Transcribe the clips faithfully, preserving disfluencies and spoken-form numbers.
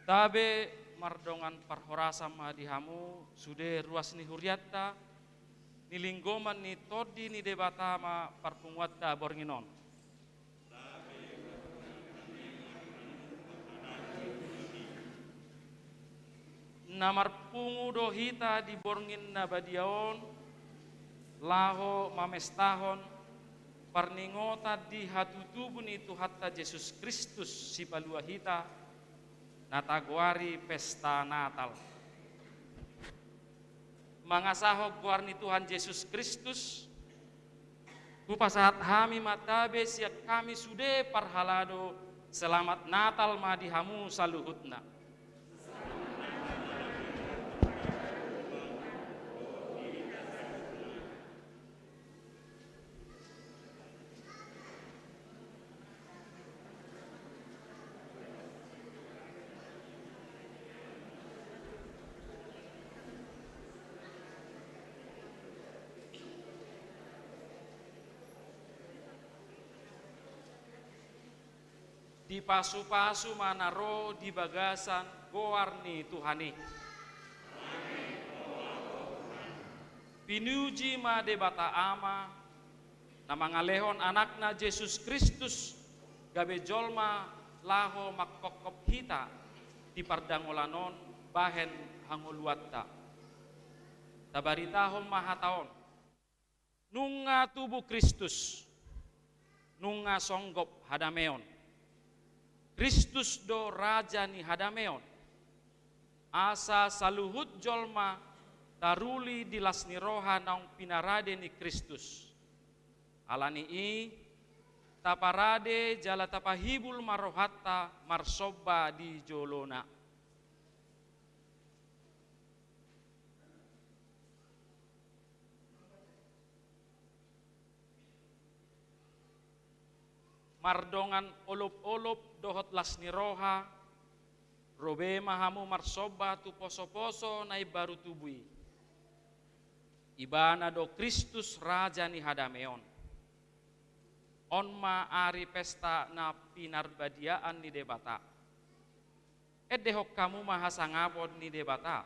Tabe mardongan parhorasan ma di hamu sude ruas ni hurianta, nilinggoman ni Tondi ni Debata ma parpunguanta borngin on. Na marpungu do hita di borngin na badia on, laho mamestahon parningotan di hatutubu ni Tuhanta Jesus Kristus Sipalua hita, na tagoari pesta Natal. Mangasahon goar ni Tuhan Jesus Kristus, hupasahat hami ma tabe sian hami sude parhalado, selamat Natal ma di hamu saluhutna. Dipasupasu ma na ro di bagasan goar ni Tuhan i. Pinuji ma Debata Ama, na mangalehon Anakna Jesus Kristus gabe jolma laho mangkophop hita di pardangolan on bahen hangoluanta. Tabaritahon ma hata on. Nunga tubu Kristus, nunga songgop hadameon. Kristus do raja ni hadameon. Asa saluhut jolma taruli di las ni roha naung pinarade ni Kristus. Ala ni i, taparade jala tapahibul ma rohanta marsomba di jolona. Mardongan olopolop dohot las ni roha, ro be ma hamu marsomba tu posoposo na imbaru tubu i. Ibana do Kristus raja ni hadameon. On ma ari pesta na pinarbadiaan ni Debata. Endehon hamu ma hasangapon ni Debata.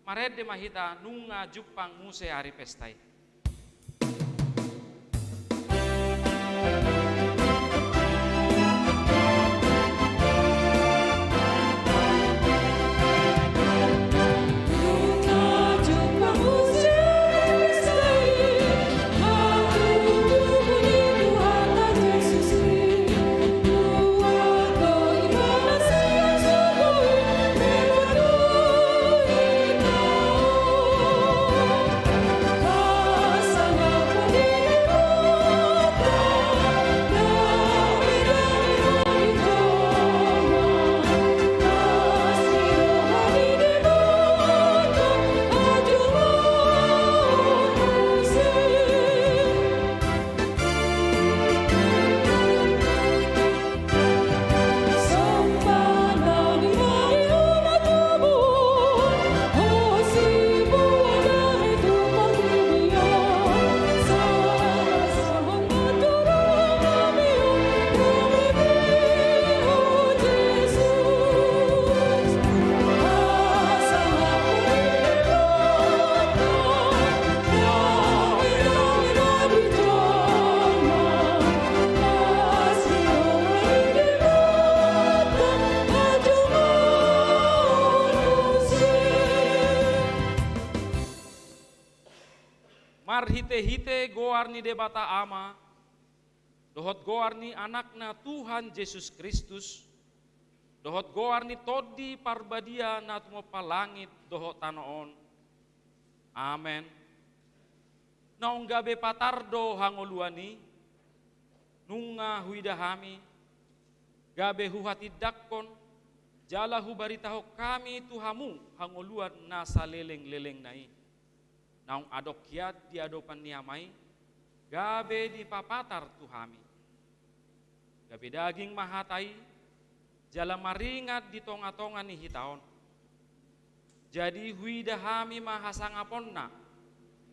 Marende ma hita nunga jumpang muse ari pesta i. Marhitehite goar ni Debata Ama, dohot goar ni Anakna Tuhan Jesus Kristus, dohot goar ni Tondi Parbadia na tumompa langit dohot tano on. Amen. Naung gabe patar do hangoluan i, nunga huida hami, gabe huhatindangkon, jala hubaritahon hami tu hamu hangoluan na salelenglelengna i. Naung adong hian di adopan ni Ama i, gabe dipapatar tu hami. Gabe daging ma hata i, jala maringan di tongatonga ni hita on. Jadi huida hami ma hasangaponna,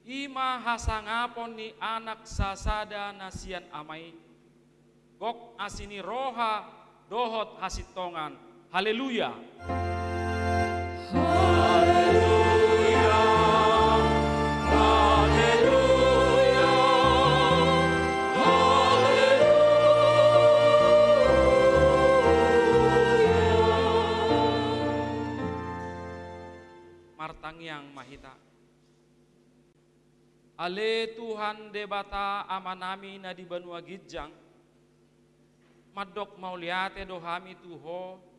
i ma hasangapon ni Anak sasada na sian Ama i, gok asi ni roha dohot hasintongan, Haleluya. Haleluya. Haleluya. Haleluya. Martangiang ma hita. Ale Tuhan Debata Amanami na di banua ginjang, mandok mauliate do hami tu Ho,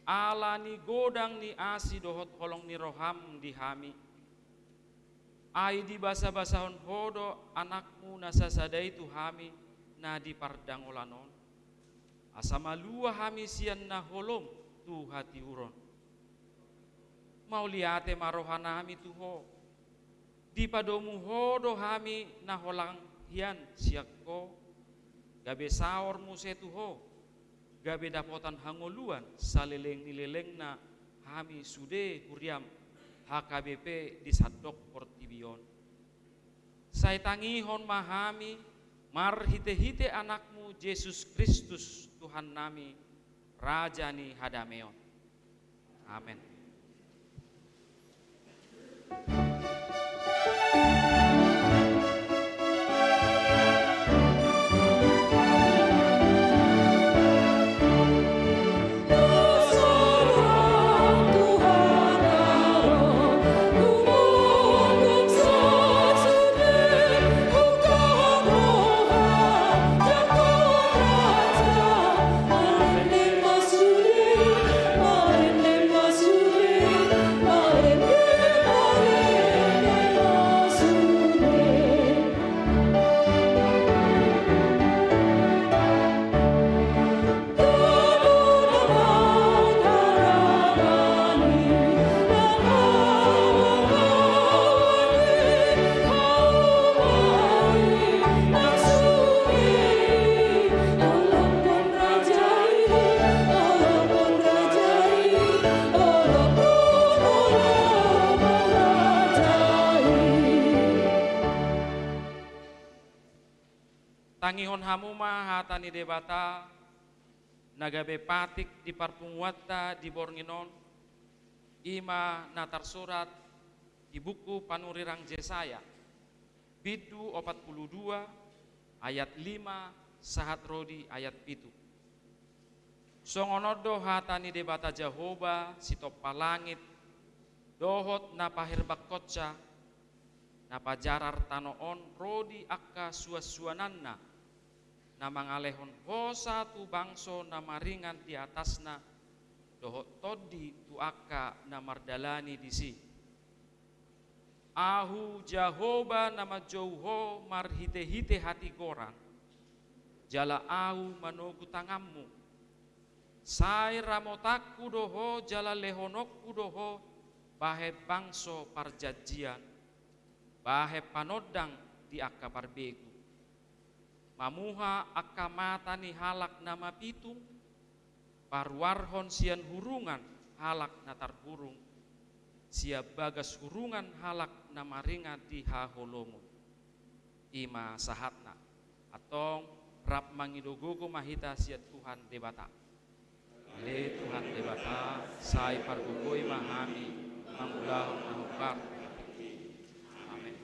ala ni godang ni asi dohot holong ni roham di hami. Ai dibasabasahon Ho do Anakmu na sasada i tu hami na di pardangolan on, asa malua hami sian na holom tu hatiuron. Mauliate ma rohanami tu Ho. Dipadomu Ho do hami na holang hian sian Ho, gabe saor muse tu Ho, gabe dapotan hangoluan saleleng ni lelengna hami sude huriam H K B P di sandok portibi on. Sai tangihon ma hami marhitehite Anakmu Jesus Kristus Tuhannami, Raja ni hadameon. Amen. Tangihon hamu ma hata ni Debata na gabe patik di parpunguanta di borngin on, i ma na tarsurat di buku panurirang Jesaya, bindu opat pulu dua, ayat lima sahat ro di ayat pitu. Songon on do hata ni Debata Jahowa, sitompa langit dohot na paherbangkonsa, na pajarar tano on ro di angka suansuananna, na mangalehon hosa tu bangso na maringan di atasna, dohot tondi tu angka na mardalani disi. Ahu Jahowa na manjou ho marhitehite hatigoran, jala Ahu manogu tanganmu. Sai ramotanku do ho jala lehononku do ho bahen bangso parjanjian, bahen panondang di angka parbegu. Mamuha angka mata ni halak na mapitung, paruarhon sian hurungan halak na tarhurung, sian bagas hurungan halak na maringan di haholomon. I ma sahatna. Antong rap mangido gogo ma hita sian Tuhan Debata. Ale Tuhan Debata, sai pargogoi ma hami mangulahon na hombar. Amen.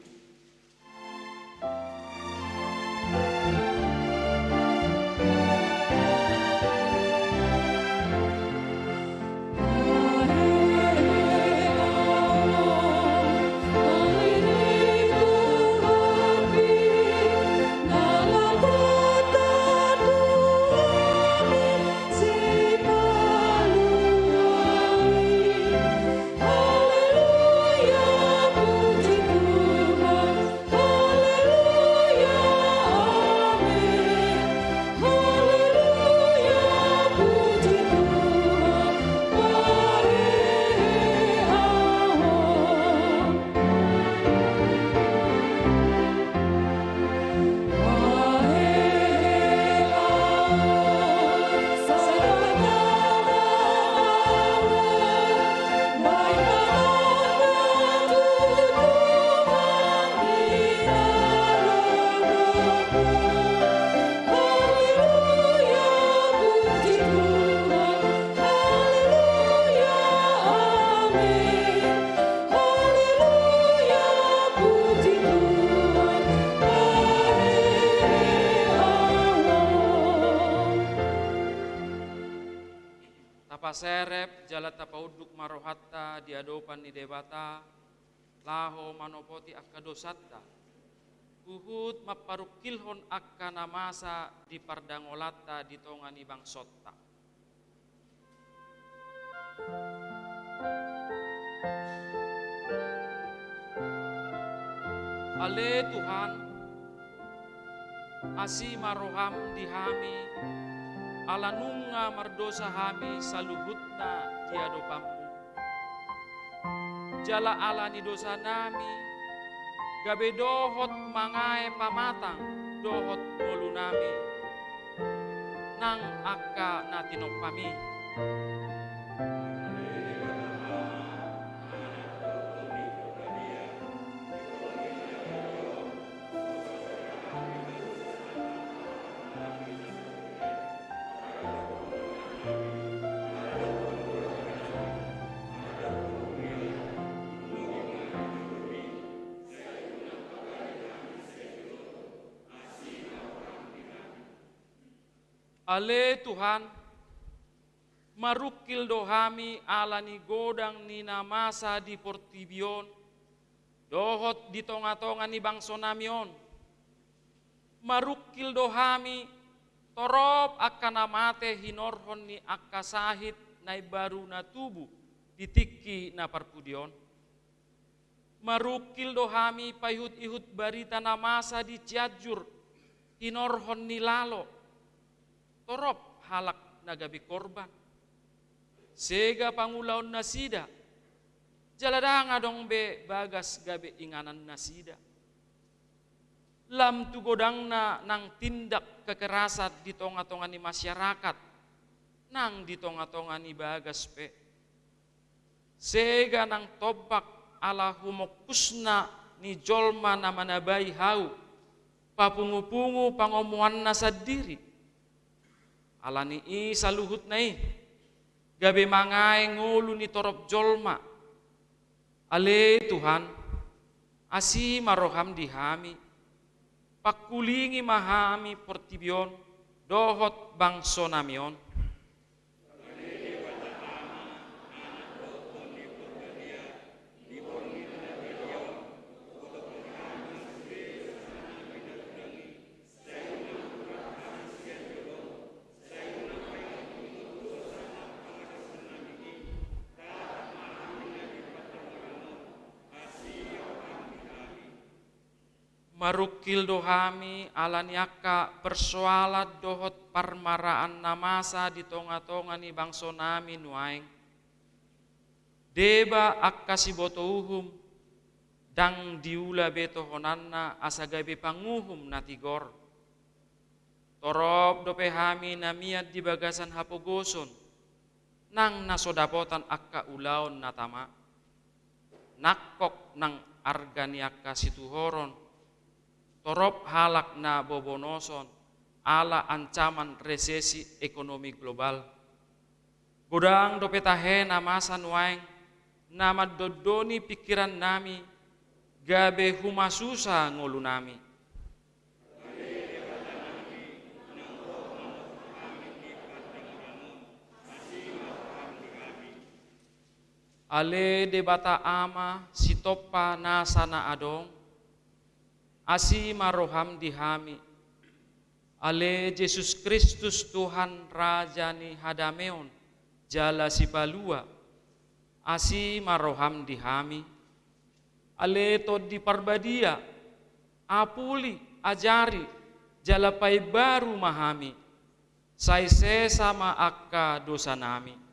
Serep jala tapaunduk ma rohanta di adopan ni Debata, laho manopoti angka dosanta, huhut mamparungkilhon angka na masa di pardangolanta di tonga ni bangsonta. Ale Tuhan, asi ma roham di hami, ala nunga mardosa hami saluhutna di adopanmu. Jala ala ni dosanami, gabe dohot mangae pamatang dohot ngolunami nang angka na tinompami. Ale Tuhan, marungkil do hami ala ni godang ni na masa di portibi on, dohot di tonga-tonga ni bangsonami on. Marungkil do hami torop angka na mate hinorhon ni angka sahit na imbaru na tubu di tingki na parpudi on. Marungkil do hami paihut-ihut barita na masa di Cianjur, hinorhon ni lalo, torop halak na gabe korban. Sega pangulaonnasida, jala ndang adong be bagas gabe inganannasida. Lam tu godangna nang tindak kekerasan di tonga-tonga ni masyarakat, nang di tonga-tonga ni bagas pe. Sega nang tombak ala humongkusna ni jolma na manabai hau, papungu-pungu pangomoanna sandiri. Ala ni i saluhutna i, gabe mangae ngolu ni torop jolma. Ale Tuhan, asi ma roham di hami, pangkulingi ma hami portibi on, dohot bangsonami on. Marungkil do hami ala ni angka persoalan dohot parmaraan na masa di tonga-tonga ni bangsonami nuaeng. Deba angka siboto uhum, ndang diula be tohonanna asa gabe panguhum na tigor. Torop dope hami na mian di bagasan hapogoson, nang na so dapotan angka ulaon na tama. Nangkok nang arga ni angka situhoron, torop halak na bobonoson, ala ancaman resesi ekonomi global. Godang dope tahe na masa nuaeng, na mandondoni pingkirannami, gabe humasusa ngolunami. Ale Debata Ama, sitompa nasa na adong, asi ma roham di hami. Ale Jesus Kristus Tuhan, Raja ni hadameon jala Sipalua, asi ma roham di hami. Ale Tondi Parbadia, apuli, ajari, jala paimbaru ma hami. Sai sesa ma angka dosanami.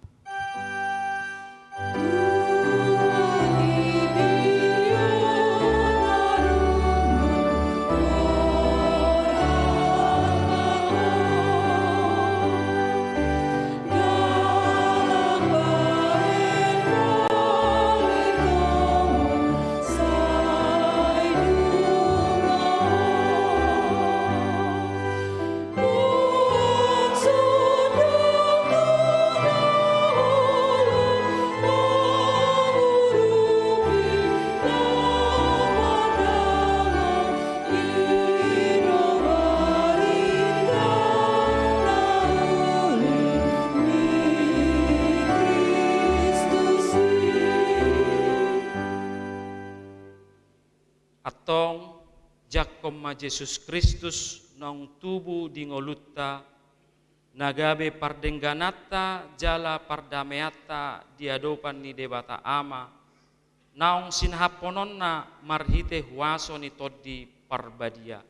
Antong, jangkon ma Jesus Kristus naung tubu di ngolunta, na gabe pardenggananta jala pardameanta di adopan ni Debata Ama, naung sinahaphonon-Na marhite huaso ni Tondi Parbadia.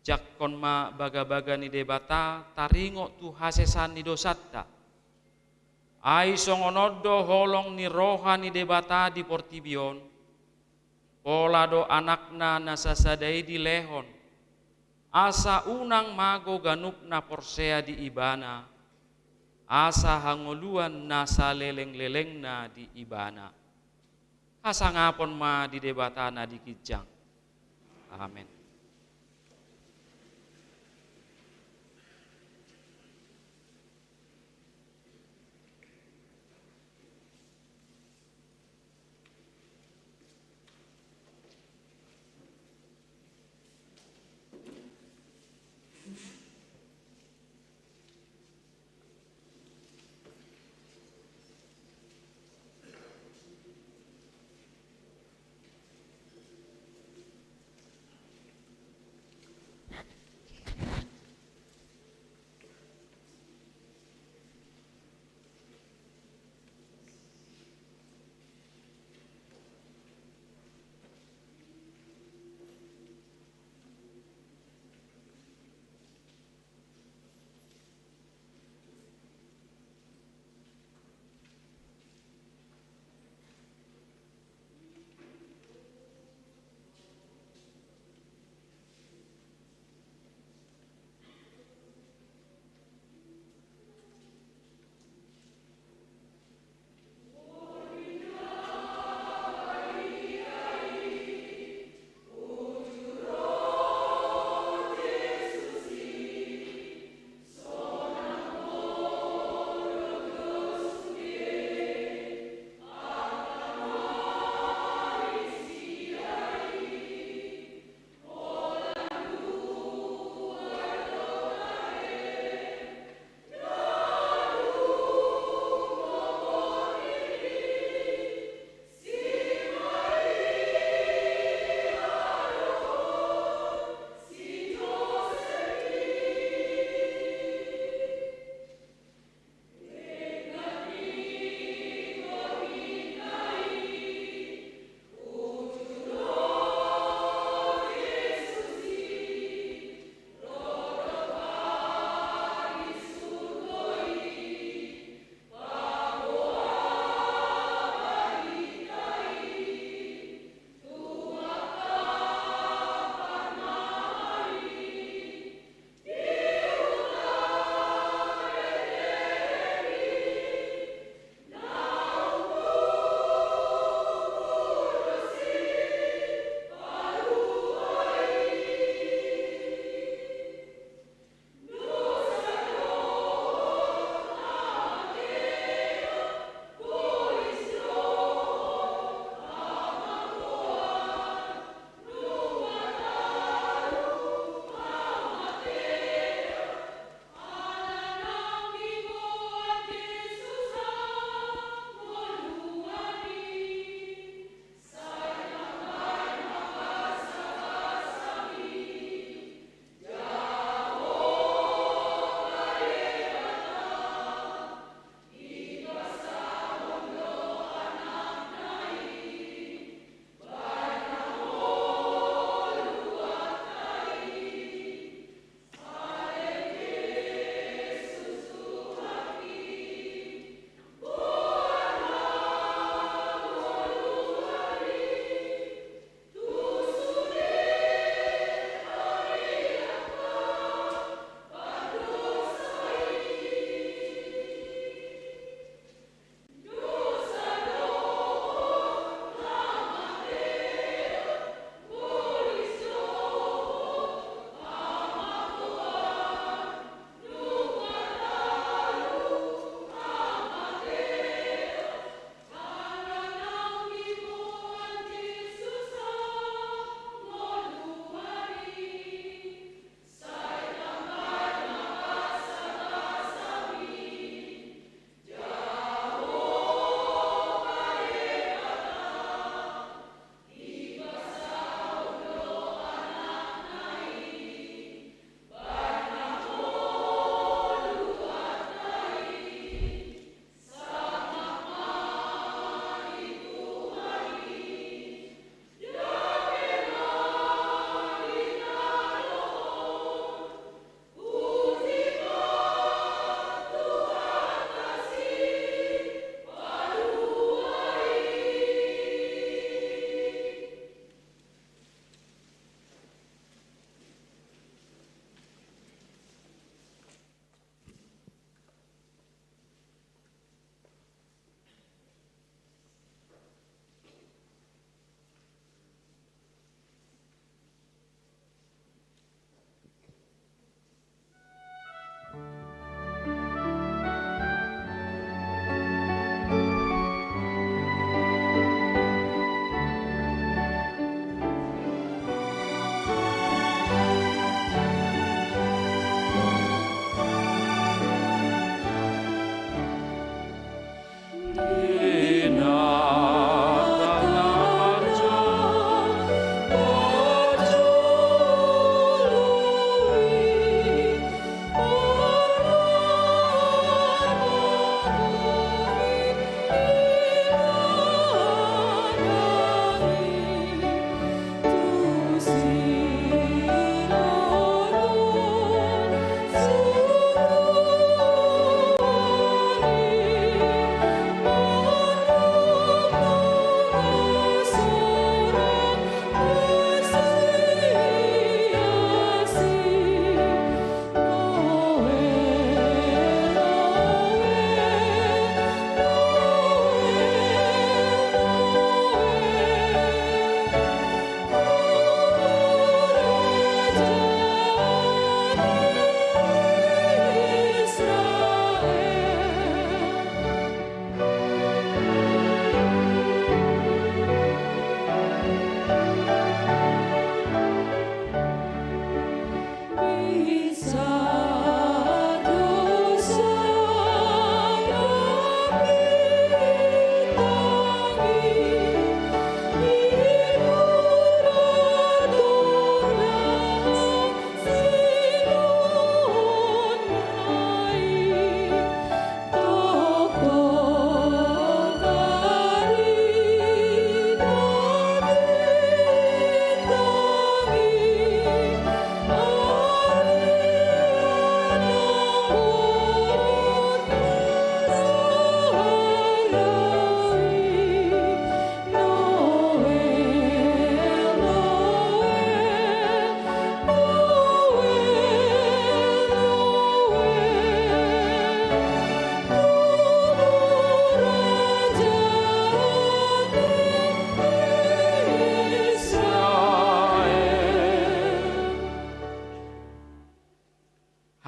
Jangkon ma bagabaga ni Debata taringot tu hasesaan ni dosanta. Ai songon on do holong ni roha ni Debata di portibi on, pola do Anakna na sasada i dilehon, asa unang mago ganup na porsea di Ibana, asa hangoluan na salelenglelengna di Ibana. Hasangapon ma di Debata na di ginjang. Amen.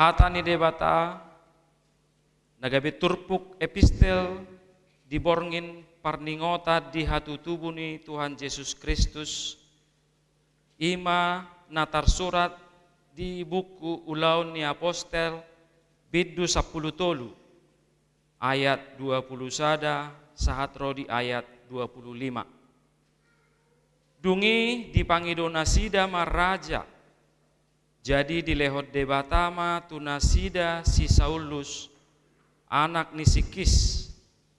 Hata ni Debata na gabe turpuk epistel di borngin parningotan di hatutubu ni Tuhan Jesus Kristus, i ma na tarsurat di buku Ulaon ni Apostel, bindu sampulu tolu, ayat dua pulu sada sahat ro di ayat dua pulu lima. Dung i dipangido nasida ma raja. Jadi dilehon Debata ma tu nasida si Saulus, anak ni si Kis,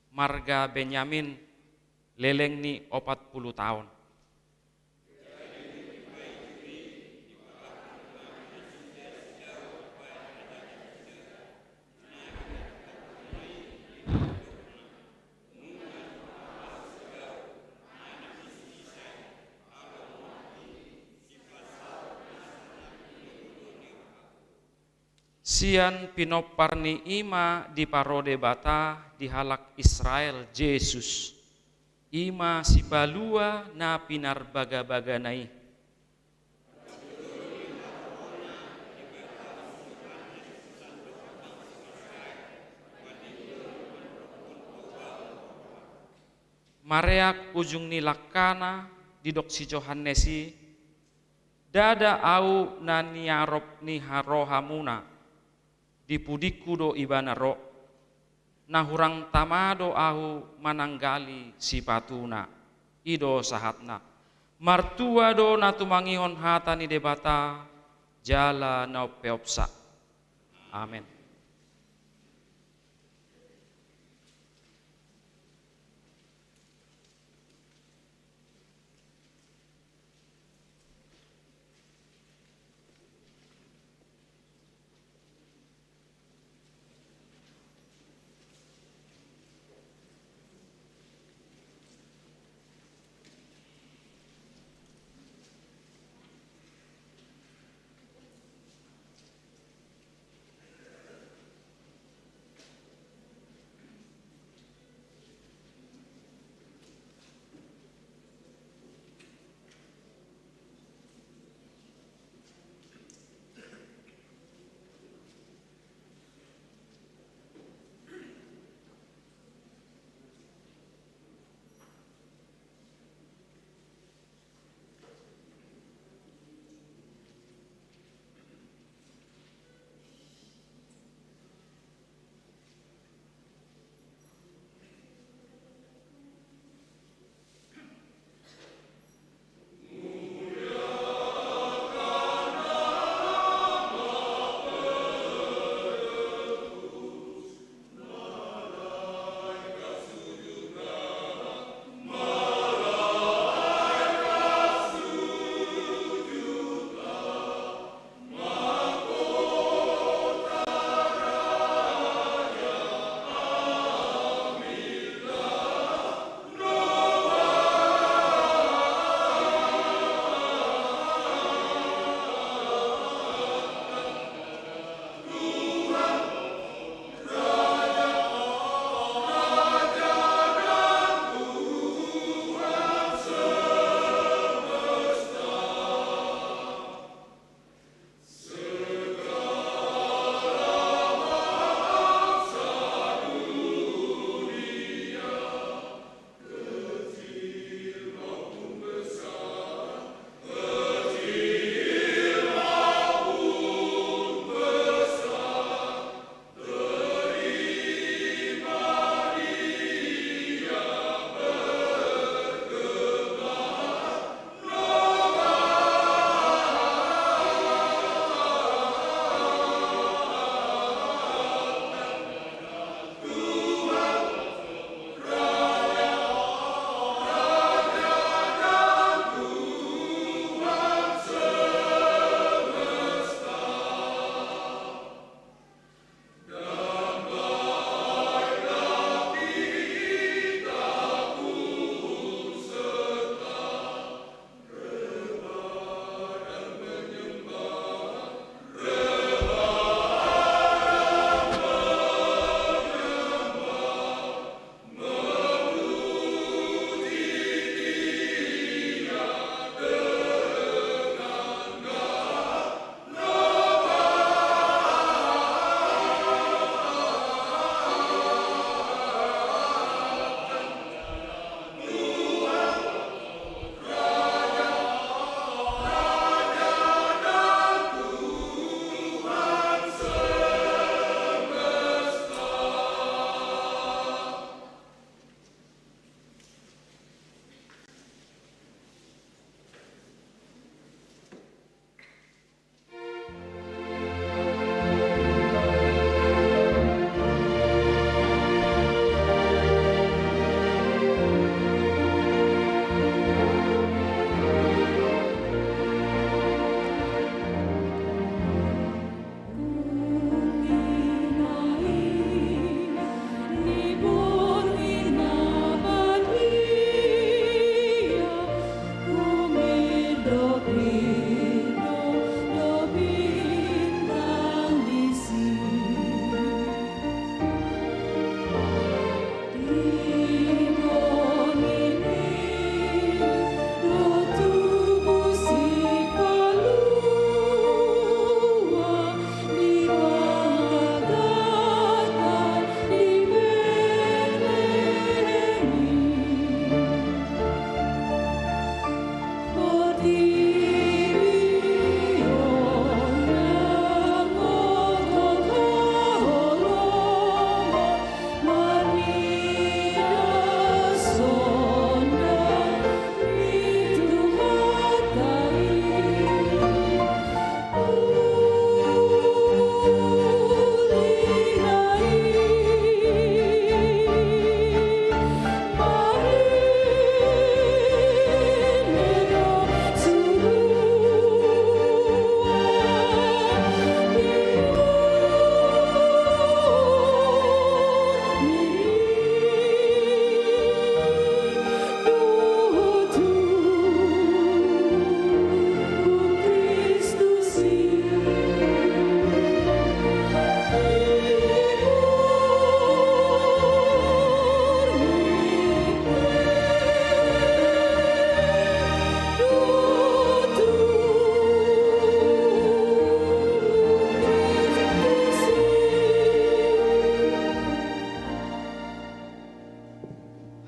marga Benyamin, leleng ni opat pulu taon. Sian pinompar ni i ma diparo Debata di halak Israel Jesus, i ma sipalua na pinarbagabagana i. Mareak ujung ni langkana, didok si Johannes i, ndada ahu na niarop ni harohamuna, di pudingku do ibana ro. Na hurang tama do ahu mananggali sipatuna. I do sahatna. Martua do na tumangihon hata ni Debata jala na umpeopsa. Amen.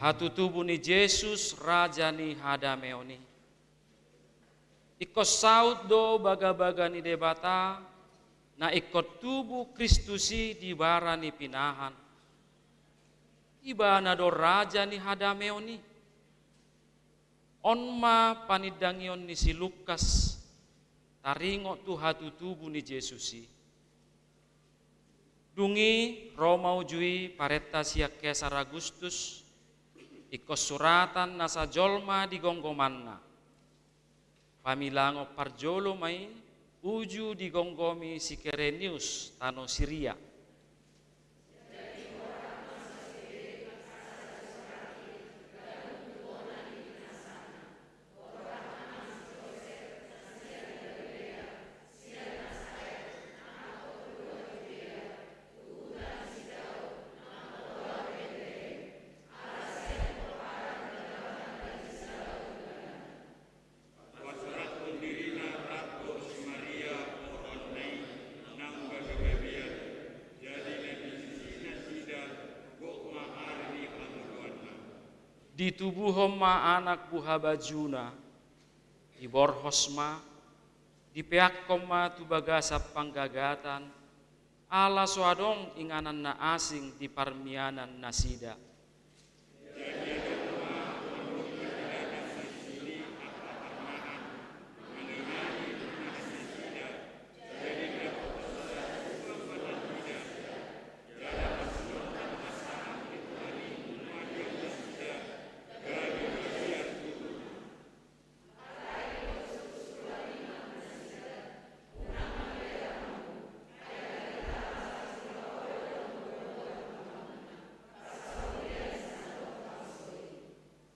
Hatutubu ni Jesus, Raja ni hadameon i. Ingkon saut do bagabaga ni Debata, na ingkon tubu Kristus i di bara ni pinahan. Ibana do Raja ni hadameon i. On ma panindangion ni si Lukas, taringot tu hatutubu ni Jesus i. Dung i ro ma uju i parenta sian Kesar Agustus, ingkon suratan nasa jolma di gomgomanna. Pamilangon parjolo ma i uju digomgomi si Kirenius tano Siria. Paserakhon dirina rap dohot si Maria, boronna i, nang bagabaga, jadi na diisi nasida, gok ma ari ni hangoluanna. Ditubuhon ma anak buhabajuna, diborhos ma, dipeakhon ma tu bagasan panggagatan, ala so adong inganan na asing di parmianan nasida.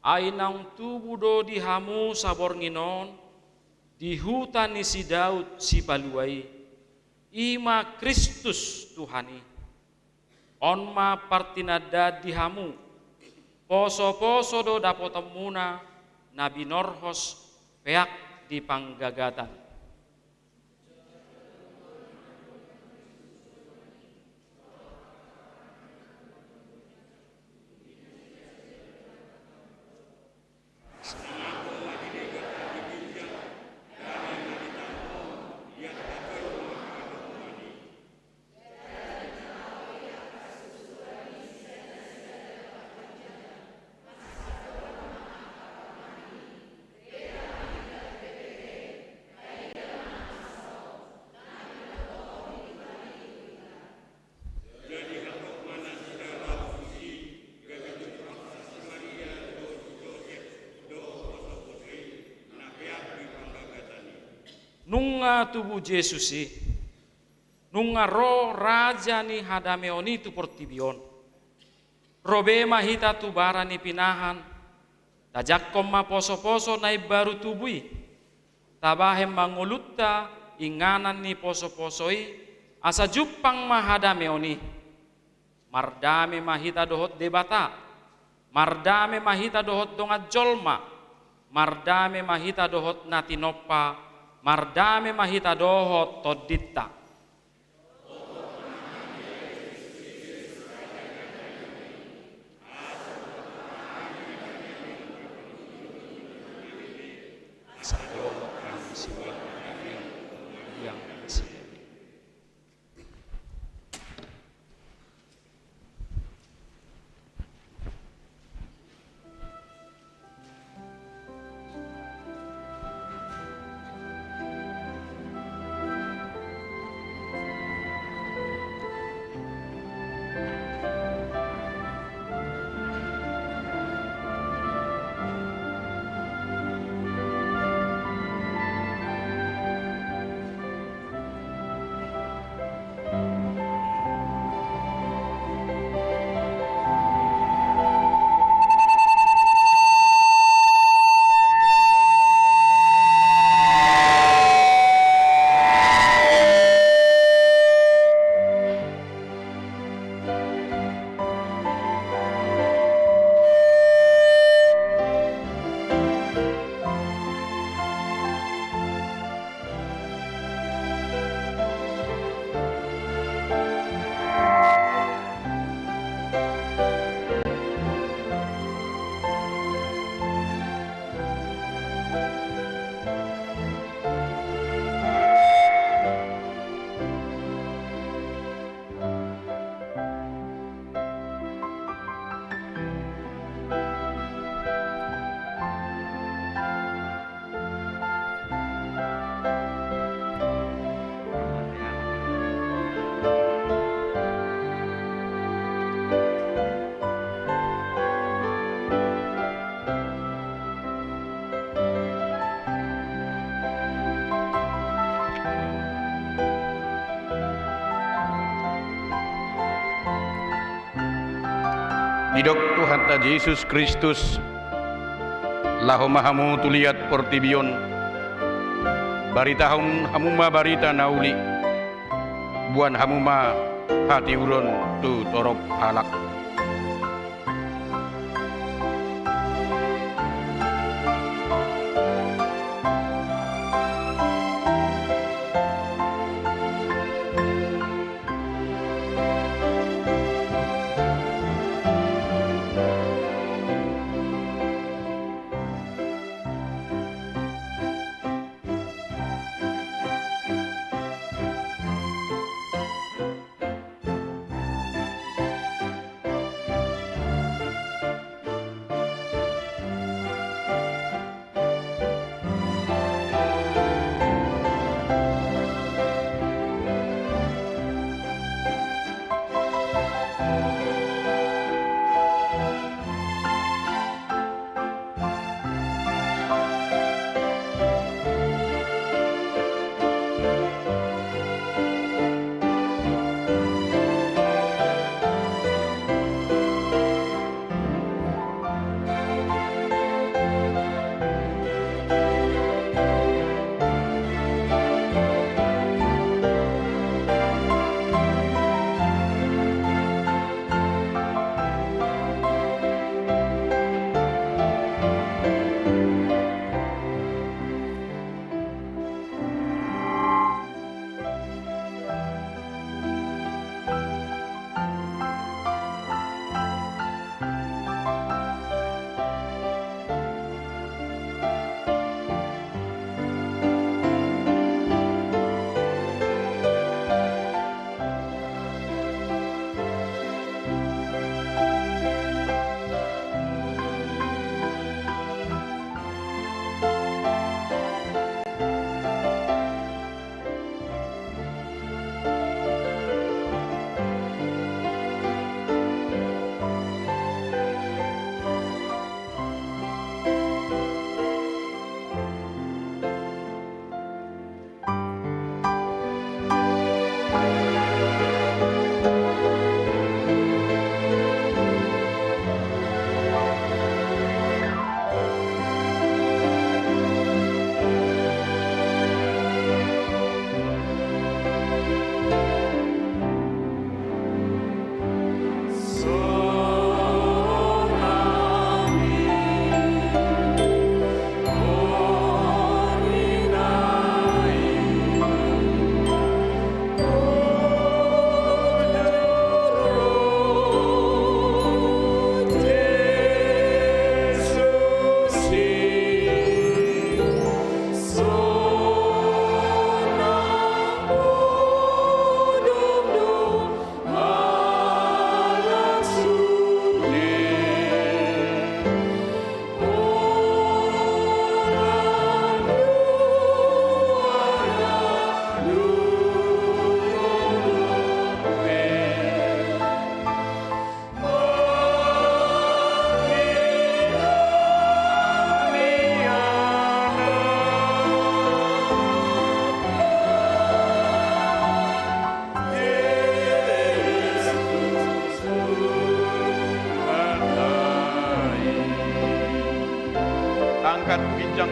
Ai naung tubu do di hamu saborngin on, di huta ni si Daud Sipalua i, i ma Kristus Tuhan i. On ma partinandaan di hamu, posoposo do dapotonmuna na binorhos peak di panggagatan. Nunga tubu Jesus i, nunga ro Raja ni hadameon i tu portibi on. Ro be ma hita tu bara ni pinahan, tajangkon ma posoposo na imbaru tubu i, tabahen ma ngolunta inganan ni posoposo i, asa jumpang ma hadameon i. Mardame ma hita dohot Debata, mardame ma hita dohot dongan jolma, mardame ma hita dohot na tinompa, mardame ma hita dohot tondinta. Didok Tuhanta Jesus Kristus: Laho ma hamu tu liat portibi on, baritahon hamu ma barita na uli, boan hamu ma hatiuron tu torop halak. Angkat ginjang.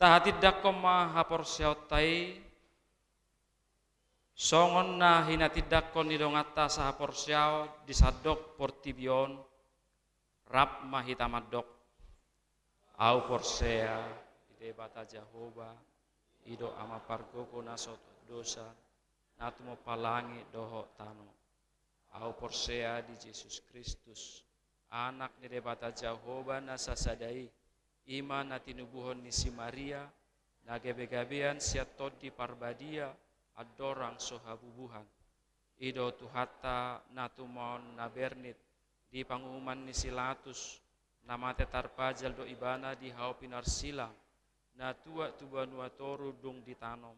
Tahatindangkon ma haporseaonta i, songon na hinatindangkon ni donganta sahaporseaon di sandok portibi on, rap ma hita mandok: Ahu porsea di Debata Jahowa, i do Ama pargogo na so hatudosan, na tumompa langit dohot tano. Ahu porsea di Jesus Kristus, Anak ni Debata Jahowa na sasada i, i ma na tinubuhon ni si Maria, na gabegabean sian Tondi Parbadia, andorang so habubuhan. I do Tuhanta na tumaon na bernit di panguhuman ni si Latus, na mate tarpajal do Ibana di hau pinarsilang, na tuat tu banua toru dung ditanom,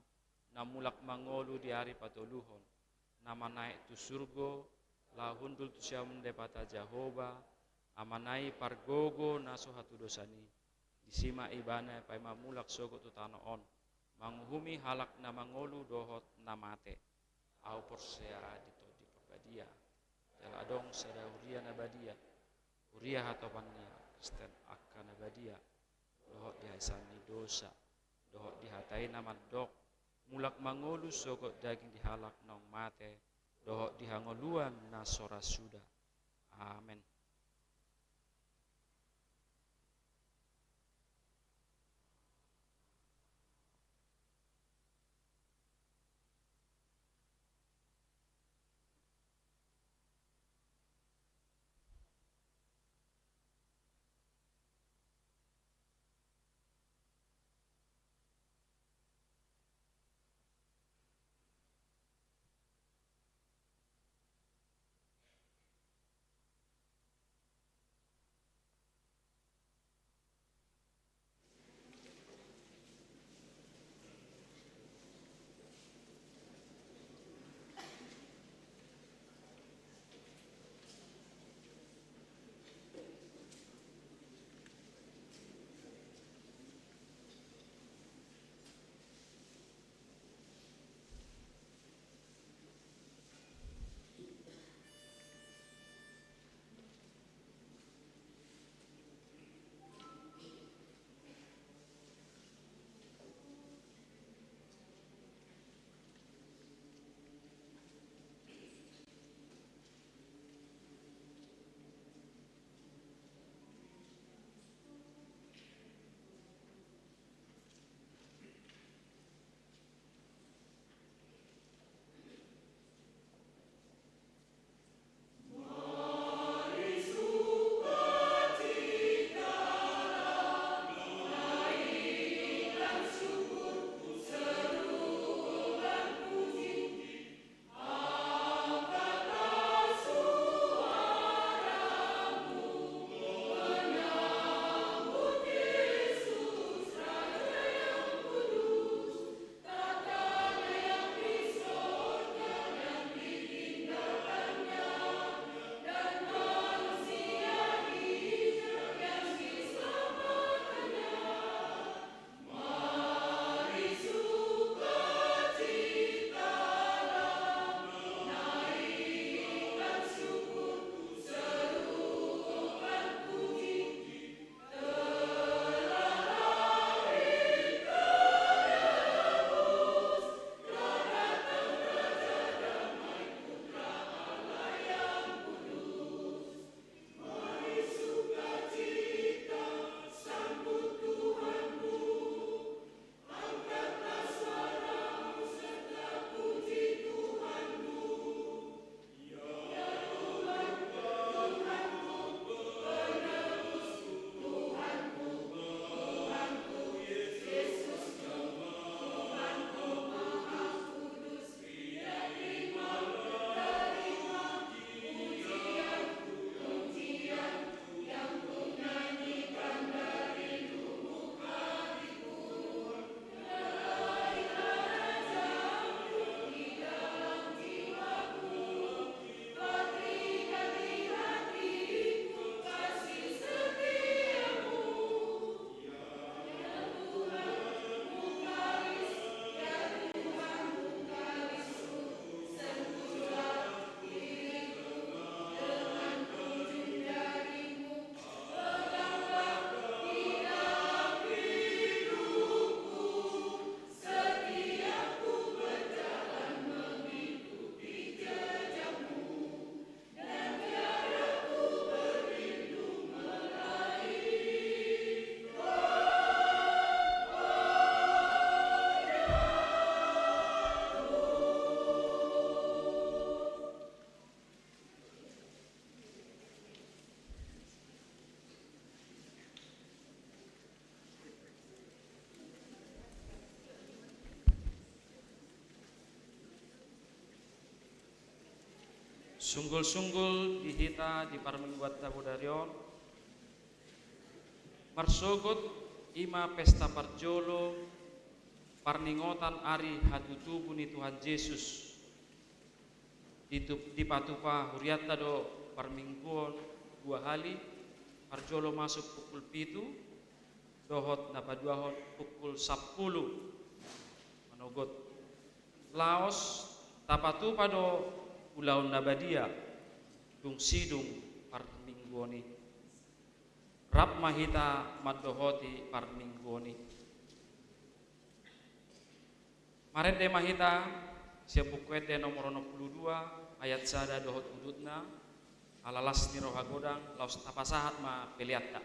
na mulak mangolu di ari patoluhon, na manaek tu surgo, laho hundul tu siamun Debata Jahowa, Amana i pargogo na so hatudosan i. Disi ma Ibana paima mulak sogot tu tano on, manguhumi halak na mangolu dohot na mate. Ahu porsea di Tondi Parbadia. Jala adong sada huria na badia, huria hatopan ni Kristen angka na badia, dohot di hahisahan ni dosa, dohot di hata i na mandok: Mulak mangolu sogot daging di halak naung mate, dohot di hangoluan na so ra suda. Amen. Sunggul-sunggul di hita di parmingguanta bodari on, marsogot i ma pesta parjolo parningotan ari hatutubu ni Tuhan Jesus. Ditu-, dipatupa hurianta do parmingguon dua hali, parjolo masuk pukul pitu, dohot na paduahon pukul sampulu manogot. Laos tapatupa do ulaon na badia dung sidung parmingguon i. Rap ma hita mandohoti parmingguon i. Marende ma hita sian Buku Ende nomor onom pulu dua, ayat sada dohot udutna. Ala las ni roha godang, laos tapasahat ma peleanta.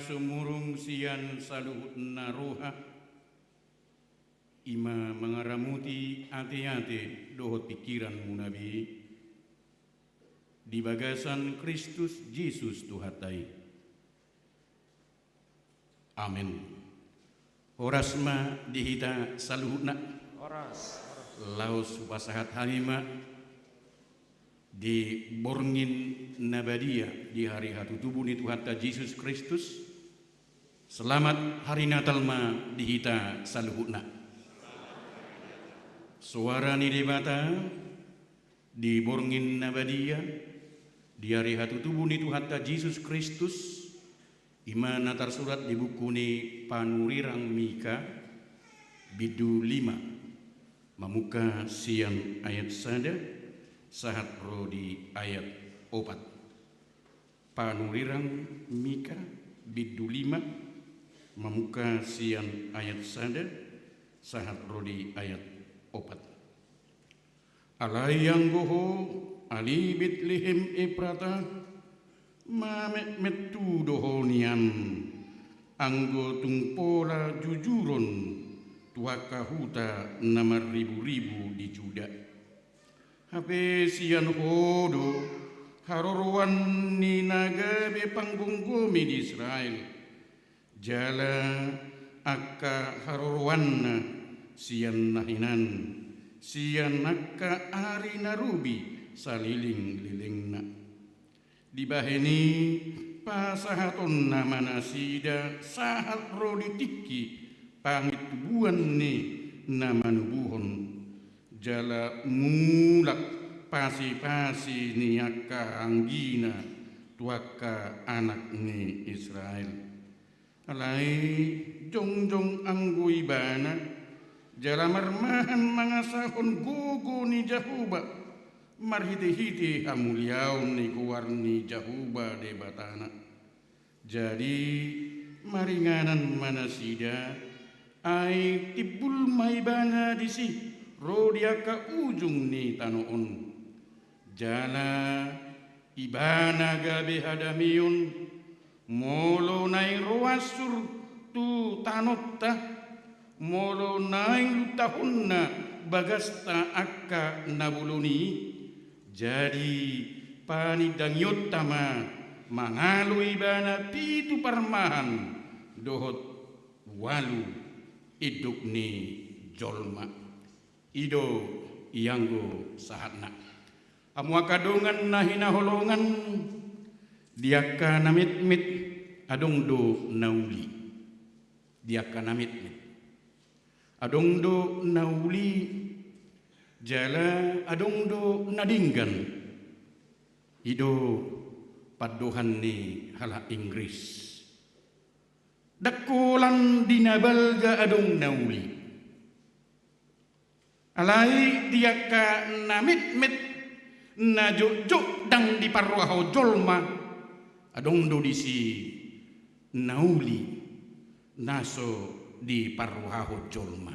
Sumurung sian saluhutna roha, i ma mangaramoti ateate dohot pingkiranmuna be, di bagasan Kristus Jesus Tuhanta i. Amen. Horas ma di hita saluhutna. Horas. Laos hupasahat hami ma di borngin na badia di ari hatutubu ni Tuhanta Jesus Kristus. Selamat Hari Natal ma di hita saluhutna. Soara ni Debata di borngin na badia di ari hatutubu ni Tuhanta Jesus Kristus, i ma na tarsurat di buku ni panurirang Mika, bindu lima, mamungka sian ayat sada sahat ro di ayat opat. Panurirang Mika, bindu lima, mamungka sian ayat sada sahat ro di ayat opat. Alai anggo ho, ale Betlehem Eprata, mametmet tu do ho nian, anggo tung pola jujuron tu angka huta na marriburibu di Juda. Hape sian ho do haroroan ni na gabe panggomgomi di Israel. Jala angka haroroanna sian na hinan, sian angka ari na robi salelenglelengna. Dibahen i pasahatonna ma nasida sahat ro di tingki pangintubuan ni na manubuhon, jala mulak pasipasi ni angka anggina tu angka anak ni Israel. Alai jongjong anggo ibana, jala marmahan mangasahon gogo ni Jahowa, marhitehite hamuliaon ni goar ni Jahowa Debatana. Jadi maringanan ma nasida, ai timbul ma ibana disi ro di angka ujung ni tano on. Jala ibana gabe hadameon, molo naeng ro ansur tu tanonta, molo naeng luntahonna bagasta angka na bolon i. Jadi panindangionta ma mangalo ibana pitu parmahan dohot ualu induk ni jolma. I do ianggo sahatna. Hamu angka dongan na hinaholongan, di angka na metmet adong do na uli. Di angka na metmet adong do na uli, jala adong do na denggan. I do pandohan ni halak Inggris. Ndang holan di na balga adong na uli. Alai di angka na metmet, na jotjot ndang diparrohahon jolma, adong do disi na uli na so diparrohahon jolma.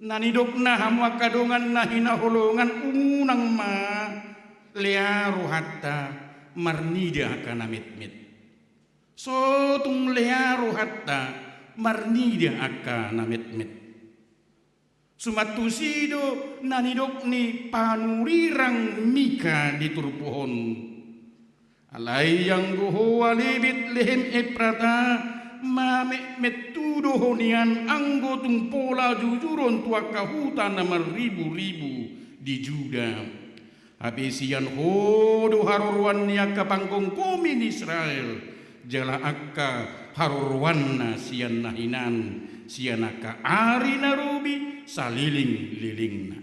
Na nidokna, hamu angka dongan na hinaholongan, unang ma lea rohanta marnida angka na metmet. So tung lea rohanta marnida angka na metmet. Suman tusi do na nidok ni panurirang Mika di turpuk on. Alai anggo ho, ale Betlehem Eprata, mametmet tu do ho nian, anggo tung pola jujuron tu angka huta na marriburibu di Juda. Hape sian ho do haroroan ni angka panggomgomi ni Israel, jala angka haroroanna sian na hinan, sian angka ari na robi salelenglelengna.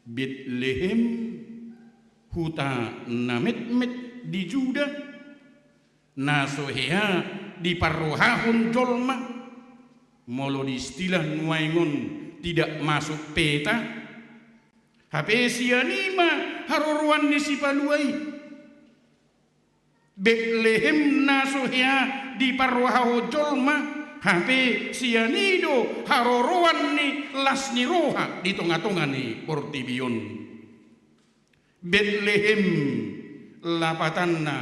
Betlehem, huta na metmet di Juda, na so hea diparrohahon jolma, molo di istilah nuaeng on tidak masuk peta. Hape sian i ma haroroan ni Sipalua i. Betlehem na so hea diparrohahon jolma, hape sian i do haroroan ni las ni roha di tongatonga ni portibi on. Betlehem, lapatanna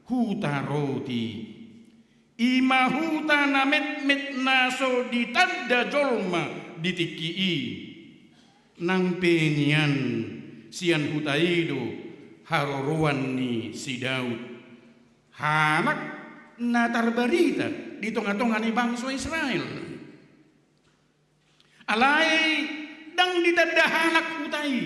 Huta roti, i ma huta na metmet na so ditanda jolma di tingki i. Nang pe nian sian huta i do haroroan ni si Daud, halak na tarbarita di tongatonga ni bangso Israel. Alai ndang ditanda halak huta i.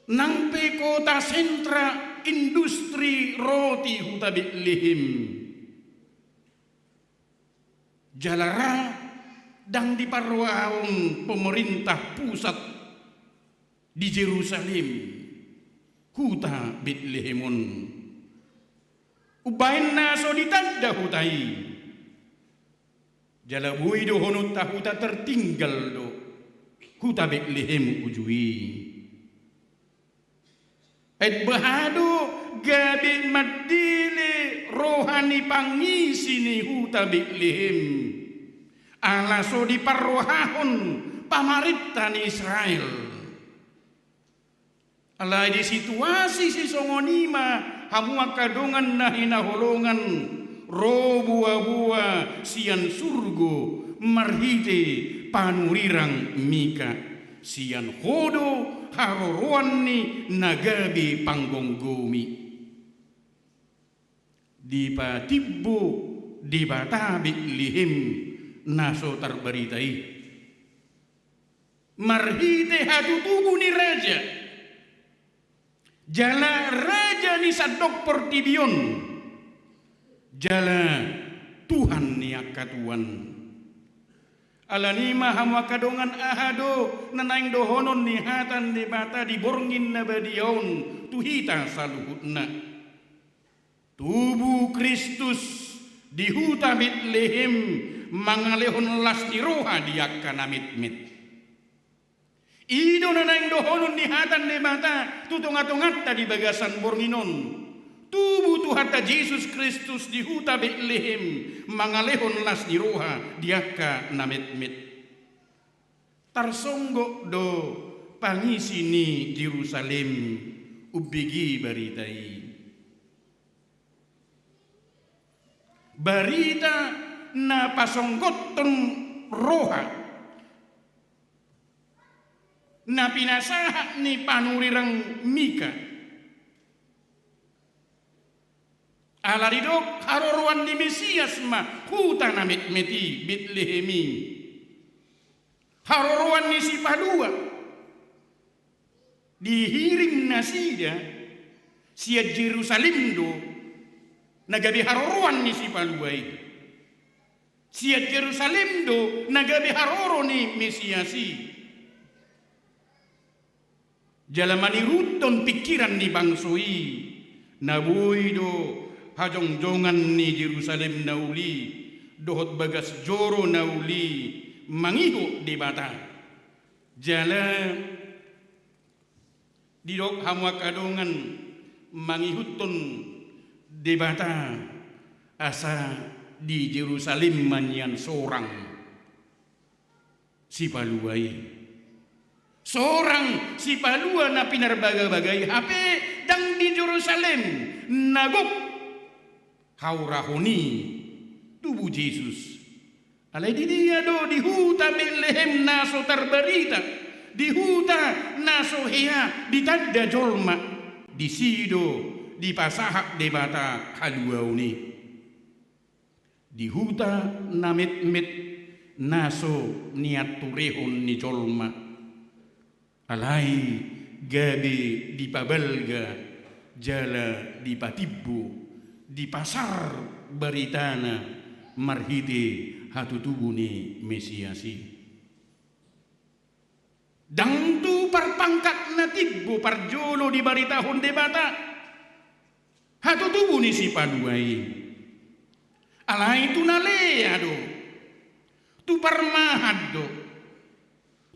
Nang pe kota sentra industri roti huta Betlehem, jala ra ndang diparrohahon pemerintah pusat di Jerusalem huta Betlehem on. Umbahen na so ditanda huta i, jala boi dohononta huta tertinggal do huta Betlehem uju i. Ai boha do gabe mandele roha ni pangisi ni huta Betlehem, ala so diparrohahon pamarenta ni Israel. Alai di situasi sisongon i ma hamu angka dongan na hinaholongan, ro boaboa sian surgo marhite panurirang Mika, sian ho do haroroan ni na gabe panggomgomi. Dipatimbo Debata Betlehem na so tarbarita i marhite hatutubu ni raja, jala raja ni sandok portibi on, jala Tuhan ni angka tuan. Alani i ma hamu angka dongan, aha do na naeng dohonon ni hata ni Debata di borngin na badia on tu hita saluhutna? Tubu Kristus di huta Betlehem mangalehon las ni roha di angka na metmet. I do na naeng dohonon ni hata ni Debata tu tongatonganta di bagasan borngin on. Tubu Tuhanta Jesus Kristus di huta Betlehem mangalehon las ni roha di angka na metmet. Tarsonggot do pangisi ni Jerusalem umbege barita i. Barita na pasonggothon roha, na pinasahat ni panurirang Mika. Ala didok haroroan ni Mesias ma huta na metmet i, Betlehem i. Haroroan ni sipalua. Dihirim nasida sian Jerusalem do na gabe haroroan ni sipalua i. Sian Jerusalem do na gabe haroro ni Mesias i. Jala maniruthon pingkiran ni bangso i, na boi do hajongjongan ni Jerusalem na uli dohot bagas joro na uli mangihut Debata. Jala didok hamu angka dongan, mangihuthon Debata asa di Jerusalem ma nian sorang sipalua i. Sorang sipalua na pinarbagabaga i, hape ndang di Jerusalem na gok haurahon i tubu Jesus. Alai di dia do? Di huta Betlehem na so tarbarita, di huta na so hea ditanda jolma. Disi do dipasahat Debata haluaon i. Di huta na metmet na so nianturehon ni jolma, alai gabe dipabalga jala dipatimbo, dipasar baritana marhite hatutubu ni Mesias i. Ndang tu parpangkat na timbo parjolo dibaritahon Debata hatutubu ni sipalua i. Alai tu na lea do, tu parmahan do,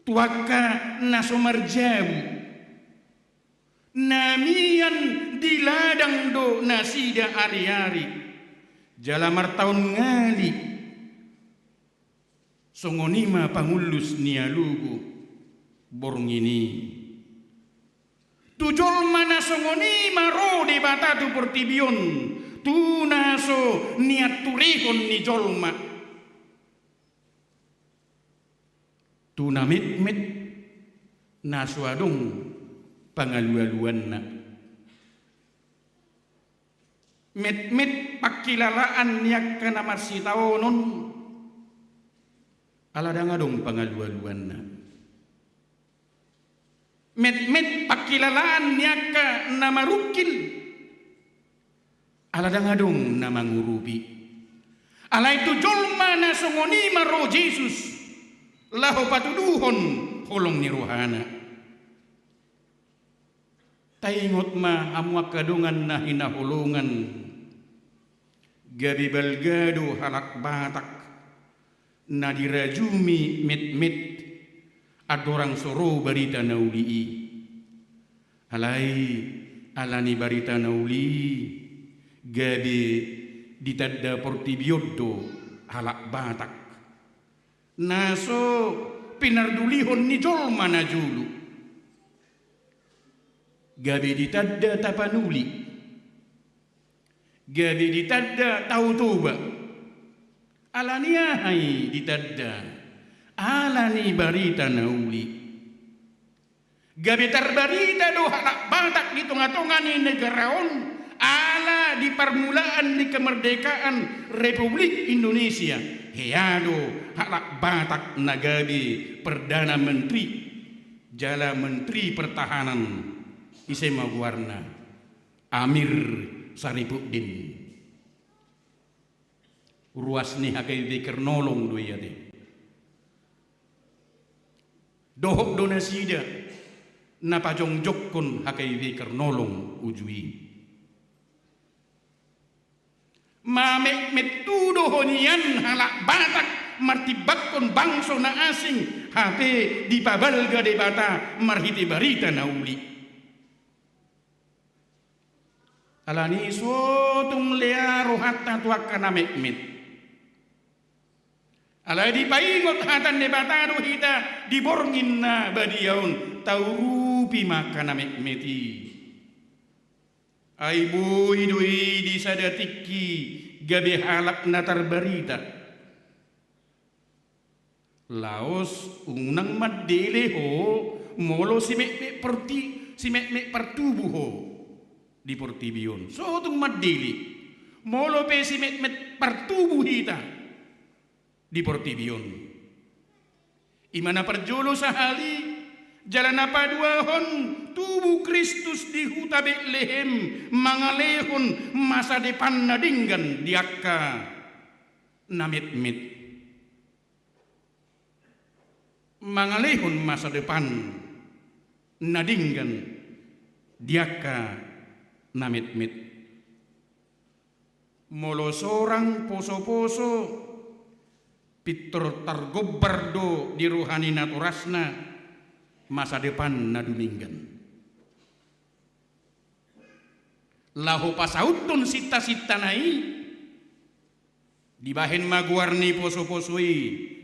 tu angka na so marjabu, na mian di ladang do nasida ariari, jala martaon ngali. Songon i ma pangullus ni alogo borngin i. Tu jolma na songon i ma ro Debata tu portibi on, tu na so nianturihon ni jolma. Tu na metmet na so adong pangalualuanna. Metmet pangkilalaan ni angka na marsitaonon, ala ndang adong pangalualuanna. Metmet pangkilalaan ni angka na marungkil, ala ndang adong na mangurupi. Alai tu jolma na songon i ma ro Jesus, laho patuduhon holong ni rohana. Taingot ma hamu angka dongan na hinaholongan, gabe balga do halak Batak na dirajumi metmet andorang so ro barita na uli i. Alai ala ni barita na uli i, gabe ditanda portibi on do halak Batak na so pinardulihon ni jolma na jolo. Gabe ditanda tapanuli, gabe ditanda tau Toba. Ala ni aha i ditanda? Ala ni barita na uli. Gabe tarbarita do halak Batak di tongatonga ni negara on, ala di parmulaan ni kemerdekaan Republik Indonesia, hea do halak Batak na gabe Perdana Menteri jala Menteri Pertahanan. Ise ma goarna? Amir Sarifuddin. Ruas ni H K I P Kernolong do i ate. Dohot do nasida na pajongjongkon H K I P Kernolong uju i. Mametmet tu do ho nian halak Batak martimbangkon bangso na asing, hape dipabalga Debata marhite barita na uli. Ala ni i so tung lea rohanta tu angka na metmet. Alai dipaingot hata ni Debata do hita di borngin na badia on, taurupi ma angka na metmet i. Ai boi do i di sada tingki gabe halak na tarbarita. Laos unang mandele ho molo simetmet porti-, simetmet partubu ho di portibi on. So tung mandele. Molo pe simetmet partubu hita di portibi on. I ma na parjolo sahali, jala na paduahon, tubu Kristus di huta Betlehem mangalehon masa depan na denggan di angka na metmet. Mangalehon masa depan na denggan di angka na metmet. Molo sorang posoposo, pintor targombar do di roha ni natorasna masa depan na dumenggan. Laho pasauthon sintasintana i, dibahen ma goar ni posoposo i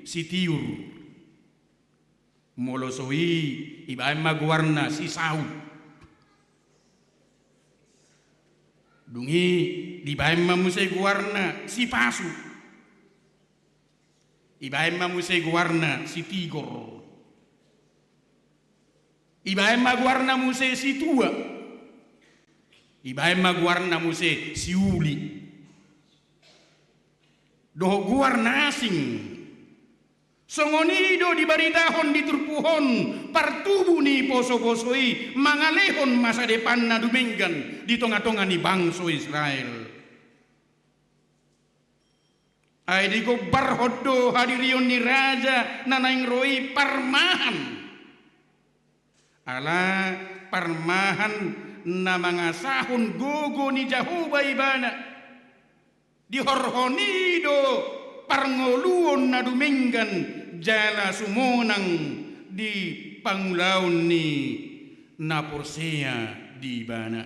si Tiur. Molo so i, ibahen ma goarna si Saut. Dung i dibahen ma muse goarna si Pasu. Ibahen ma muse goarna si Tigor. Ibahen ma goarna muse si Tua. Ibahen ma goarna muse si Uli. Dohot goar na asing. Songon i do dibaritahon di turpuk on partubu ni posoposo i mangalehon masa depan na dumenggan di tongatonga ni bangso Israel. Ai digombarhon do hadirion ni raja na naeng ro i parmahan. Ala parmahan na mangasahon gogo ni Jahowa ibana. Dihorhon i do parngoluon na dumenggan jala sumonang di pangulaon ni na porsea di ibana.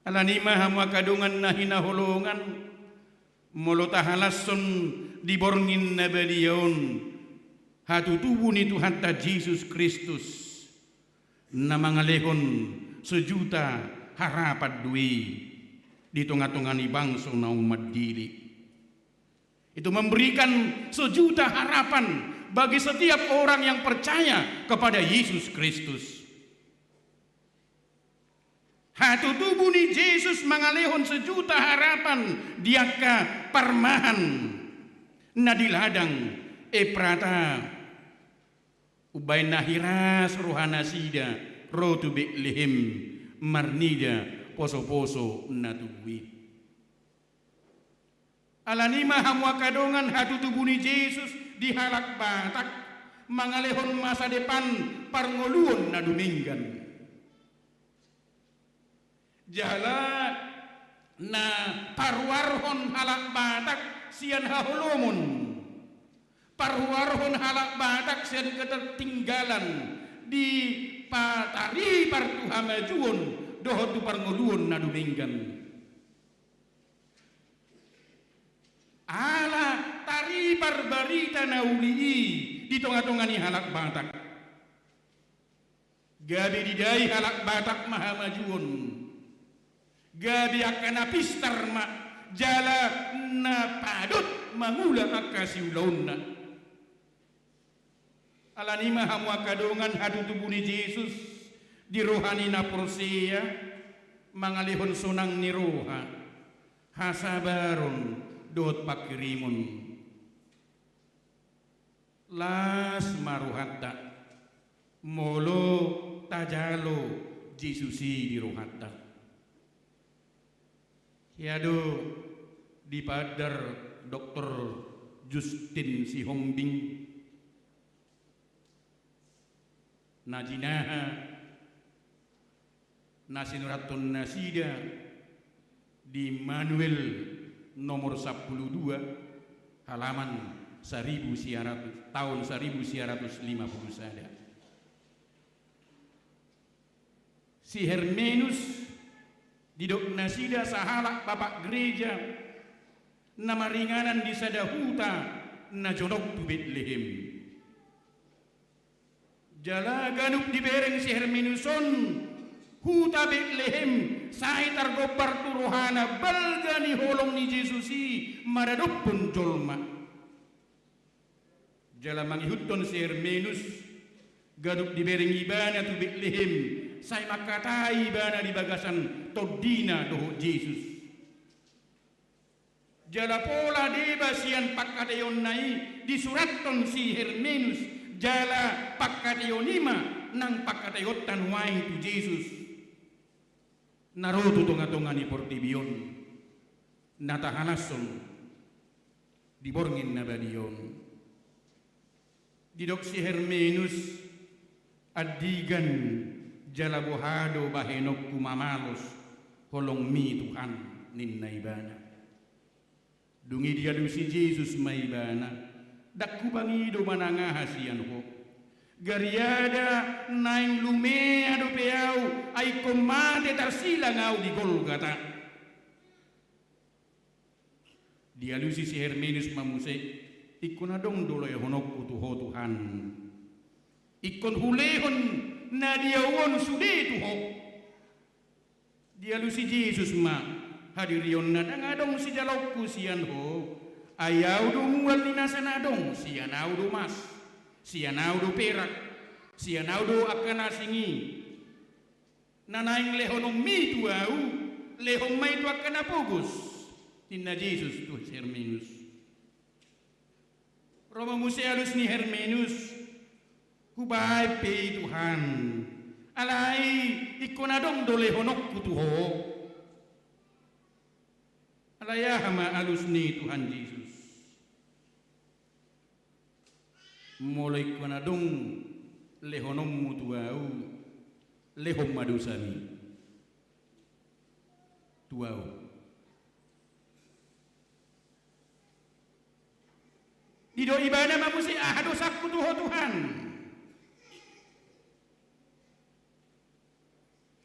Ala ni i ma hamu angka dongan na hinaholongan, molo tahalashon di borngin na badia on hatutubu ni Tuhanta Jesus Kristus, Na mangalehon sejuta harapan do i di tonga-tonga ni bangso naung mandele. Itu memberikan sejuta harapan bagi setiap orang yang percaya kepada Yesus Kristus. Hatutubu ni Jesus mangalehon sejuta harapan di angka parmahan na di ladang Efrata. Umbahen na hiras rohanasida ro tu Betlehem marnida poso-poso na tubu i. Alani i ma hamu angka dongan, hatutubu ni Jesus di halak Batak mangalehon masa depan parngoluon na dumenggan. Jala na paruarhon halak Batak sian haholomon, paruarhon halak Batak sian ketertinggalan, dipataripar tu hamajuon dohot tu parngoluon na dumenggan. Ala taripar barita na uli i di tonga-tonga ni halak Batak. Gabe didai halak Batak ma hamajuon. Gabe angka na pistar ma jala na padot mangula angka siulaonna. Alani i ma hamu angka dongan, hatutubu ni Jesus di roha ni na porsea mangalehon sonang ni roha, hasabaron dohot pangkirimon. Las ma rohanta molo tajalo Jesus i di rohanta. Hea do dipaandar Doktor Justin Sihombing na jinaha na sinurathon nasida di Immanuel nomor sampulu dua, halaman saribu sia ratus, taon saribu sia ratus lima pulu sada. Si Hermenus didok nasida sahalak bapak gereja na maringanan di sada huta na jonok tu Betlehem. Jala ganup dibereng si Hermenus on huta Betlehem, sai targombar tu rohana balga ni holong ni Jesus i maradophon jolma. Jala mangihuthon si Hermenus, ganup dibereng ibana tu Betlehem, sai mangkatai ibana di bagasan tondina dohot Jesus. Jala pola deba sian pangkataionna i disurathon si Hermenus, jala pangkataion i ma nang pangkataionta nuaeng tu Jesus na ro tu tonga-tonga ni portibi on, na tahalashon di borngin na badia on. Didok si Hermenus, andigan jala boha do bahenonku mamalos holongmi Tuhan, ninna ibana. Dung i dialusi Jesus ma ibana, ndang hupangido manang aha sian ho. Gariada naeng lumea dope ahu, ai ingkon mate tarsilang ahu di Golgata. Dialusi si Hermenus ma muse, ingkon adong do lehononku tu ho Tuhan. Ingkon hulehon na di ahu on sude tu ho. Dialusi Jesus ma, hadirionna, ndang adong sijaloonku sian ho, ai ahu do mual ni nasa na adong, sian ahu do mas, sian ahu do perak, sian ahu do angka na asing i. Na naeng lehononmi tu ahu, lehon ma i tu angka na pogos, ninna Jesus tu si Hermenus. Ro ma muse alus ni Hermenus, hubaen pe i Tuhan, alai ingkon adong do lehononku tu ho. Alai aha ma alus ni Tuhan Jesus? Molo ingkon adong lehononmu tu ahu, lehon ma dosami tu ahu. Didok ibana ma muse, aha dosangku tu ho Tuhan?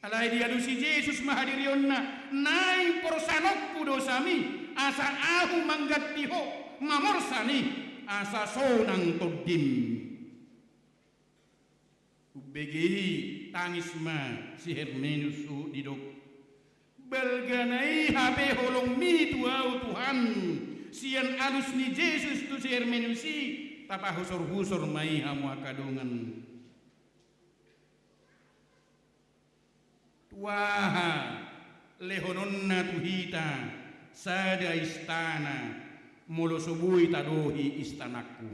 Alai dialusi Jesus ma hadirionna, naeng porsanonku dosami, asa ahu mangganti ho, mamorsan i, asa sonang tondim. Umbege i Tangis ma si Hermenius, didok: Balga na i hape holongmi tu ahu, Tuhan. Sian alus ni Jesus tu si Hermenius i, tapahusorhusor ma i, hamu angka dongan. Tu aha lehononna tu hita sada istana, molo so boi tadohi istanangku?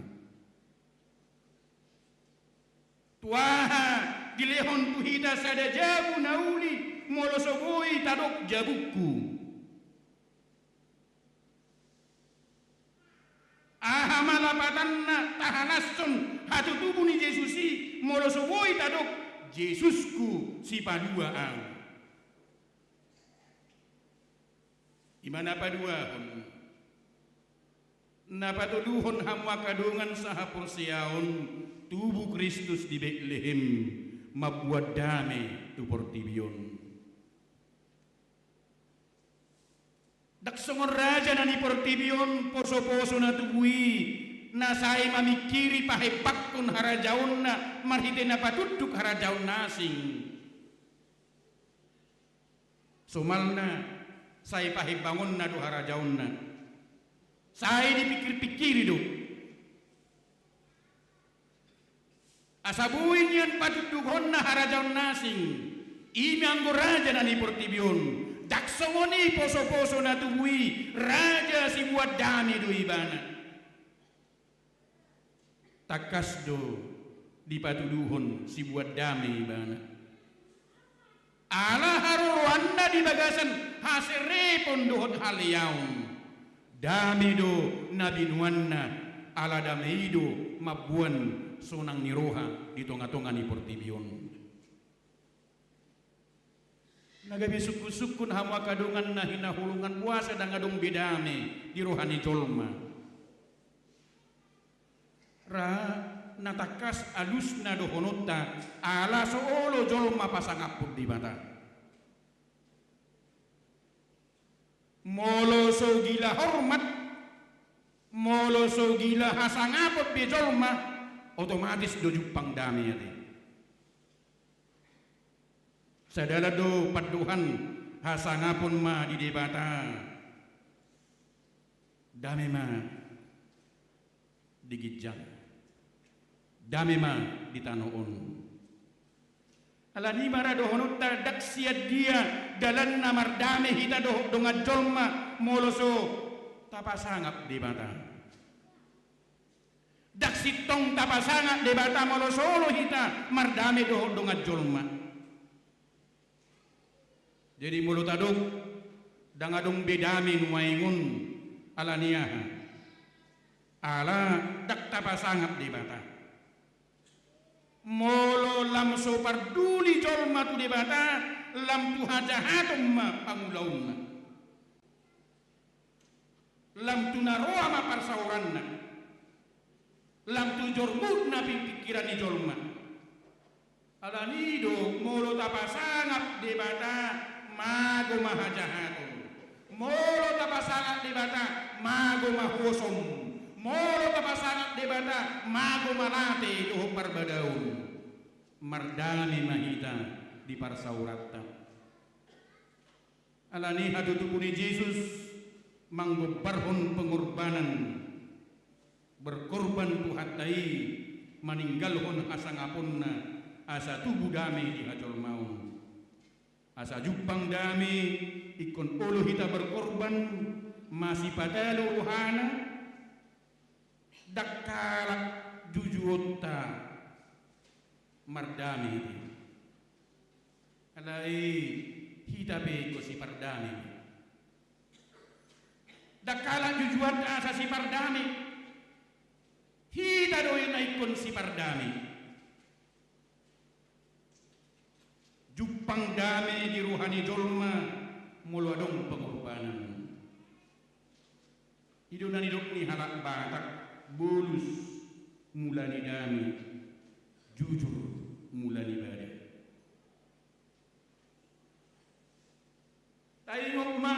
Tu aha dilehon tu hita sada jabu na uli, molo so boi tadok jabungku? Aha ma lapatanna tahalashon hatutubu ni Jesus i, molo so boi tadok: Jesusku, sipalua ahu? I ma na paduahon, na patoluhon, hamu angka dongan sahaporseaon, tubu Kristus di Betlehem, mamboan dame tu portibi on. Ndang songon raja na di portibi on, posoposo na tubu i, na sai mamingkiri pahembangkon harajaonna marhite na patunduk harajaon na asing. Somalna, sai pahembangonna do harajaonna. Sai dipingkirpingkiri do. Asa boi nian patundukhonna harajaon na asing. I ma anggo raja na di portibi on. Ndang songon i posoposo na tubu i, raja siboan dame do ibana. Tangkas do dipatuduhon siboan dame ibana. Ala haroroanna di bagasan haserepon dohot haleaon, dame do na binoanna, ala dame i do mamboan sonang ni roha di tongatonga ni portibi on. Na gabe sungkunsungkun, hamu angka dongan na hinaholongan, boasa ndang adong be dame di roha ni jolma? Ra, na tangkas alusna dohononta, ala so olo jolma pasangaphon Debata. Molo so gila hormat, molo so gila hasangapon be jolma, otomatis do jumpang dame, ate. Sadalan do pandohan: hasangapon ma di Debata, dame ma di ginjang, dame ma di tano on. Alani i ma ra dohononta, ndang sian dia dalanna mardame hita dohot dongan jolma, molo so tapasangap Debata. Ndang sintong tapasangap Debata molo so olo hita mardame dohot dongan jolma. Jadi molo tadok ndang adong be dame nuaeng on, alani aha? Ala ndang tapasangap Debata. Molo lam so parduli jolma tu Debata, lam tu hajahaton ma pangulaonna. Lam tu na roa ma parsaoranna, lam tu jormukna pingkiran ni jolma. Alani i do, molo tapasangap Debata, mago ma hajahaton. Molo tapasangap Debata, mago ma hosom. Molo tapasangap Debata, mago ma late dohot parbadaon. Mardame ma hita di parsaoranta. Alani i hatutubu ni Jesus manggombarhon pengorbanan, berkorban Tuhanta i, maninggalhon hasangaponna asa tubu dame di hajolmaon. Asa jumpang dame, ingkon olo hita berkorban, masipatalu rohana, ndang halak jujuonta mardame hita. Alai hita pe ingkon sipardame. Ndang halak jujuonta asa sipardame. Hita do i na ingkon sipardame. Jumpang dame di roha ni jolma molo adong pengorbanan. I do na nidok ni halak Batak: bolus mula ni dame, jujur mula ni bada. Taingot ma,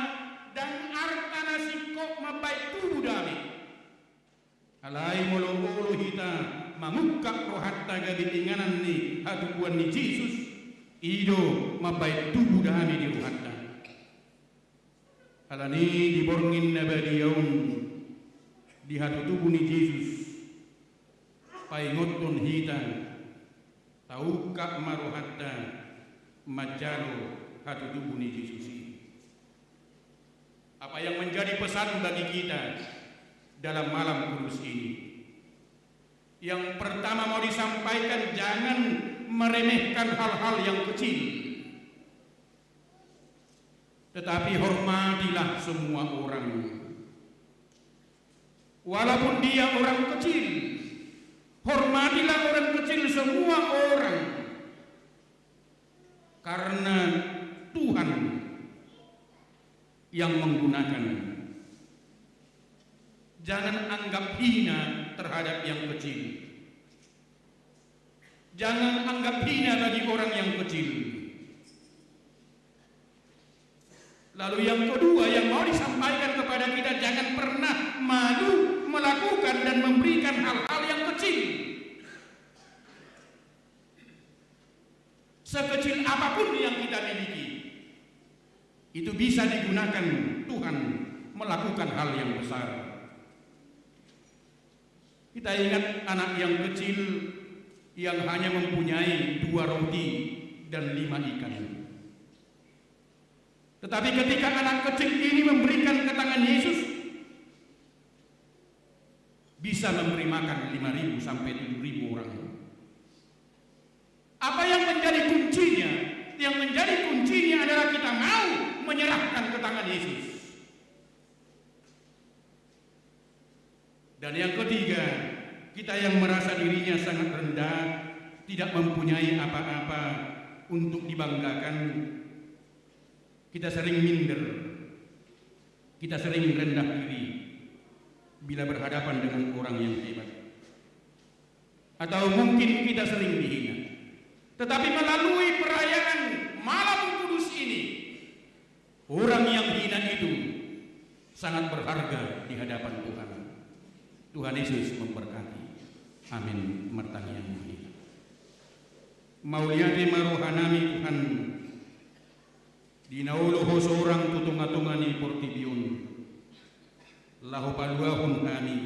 ndang arta na singkop mambahen tubu dame. Alai molo olo hita mangungkap rohanta gabe inganan ni hatubuan ni Jesus, I do mambahen tubu hami di rohanta. Alani i di borngin na badia on, di hatutubu ni Jesus, paingothon hita, taungkap ma rohanta manjalo hatutubu ni Jesus i. Apa yang menjadi pesan bagi kita dalam malam kudus ini? Yang pertama mau disampaikan, jangan meremehkan hal-hal yang kecil. Tetapi hormatilah semua orang. Walaupun dia orang kecil, hormatilah orang kecil, semua orang. Karena Tuhan yang menggunakan. Jangan anggap hina terhadap yang kecil. Jangan anggap hina bagi orang yang kecil. Lalu yang kedua yang mau disampaikan kepada kita, jangan pernah malu melakukan dan memberikan hal-hal yang kecil. Sekecil apapun yang kita miliki, itu bisa digunakan Tuhan melakukan hal yang besar. Kita ingat anak yang kecil yang hanya mempunyai dua roti dan lima ikan. Tetapi ketika anak kecil ini memberikan ke tangan Yesus, bisa memberi makan lima ribu sampai tujuh ribu orang. Apa yang menjadi kuncinya? Yang menjadi kuncinya adalah kita mau menyerahkan ke tangan Yesus. Dan yang ketiga, kita yang merasa dirinya sangat rendah, tidak mempunyai apa-apa untuk dibanggakan, kita sering minder, kita sering rendah diri bila berhadapan dengan orang yang hebat. Atau mungkin kita sering dihina. Tetapi melalui perayaan malam kudus ini, orang yang hina itu sangat berharga di hadapan Tuhan. Tuhan Yesus memberkati. Amin. Martangiang ma hita. Mauliate ma rohanami Tuhan, di na olo Ho sorang tu tonga-tonga ni portibi on, laho paluahon hami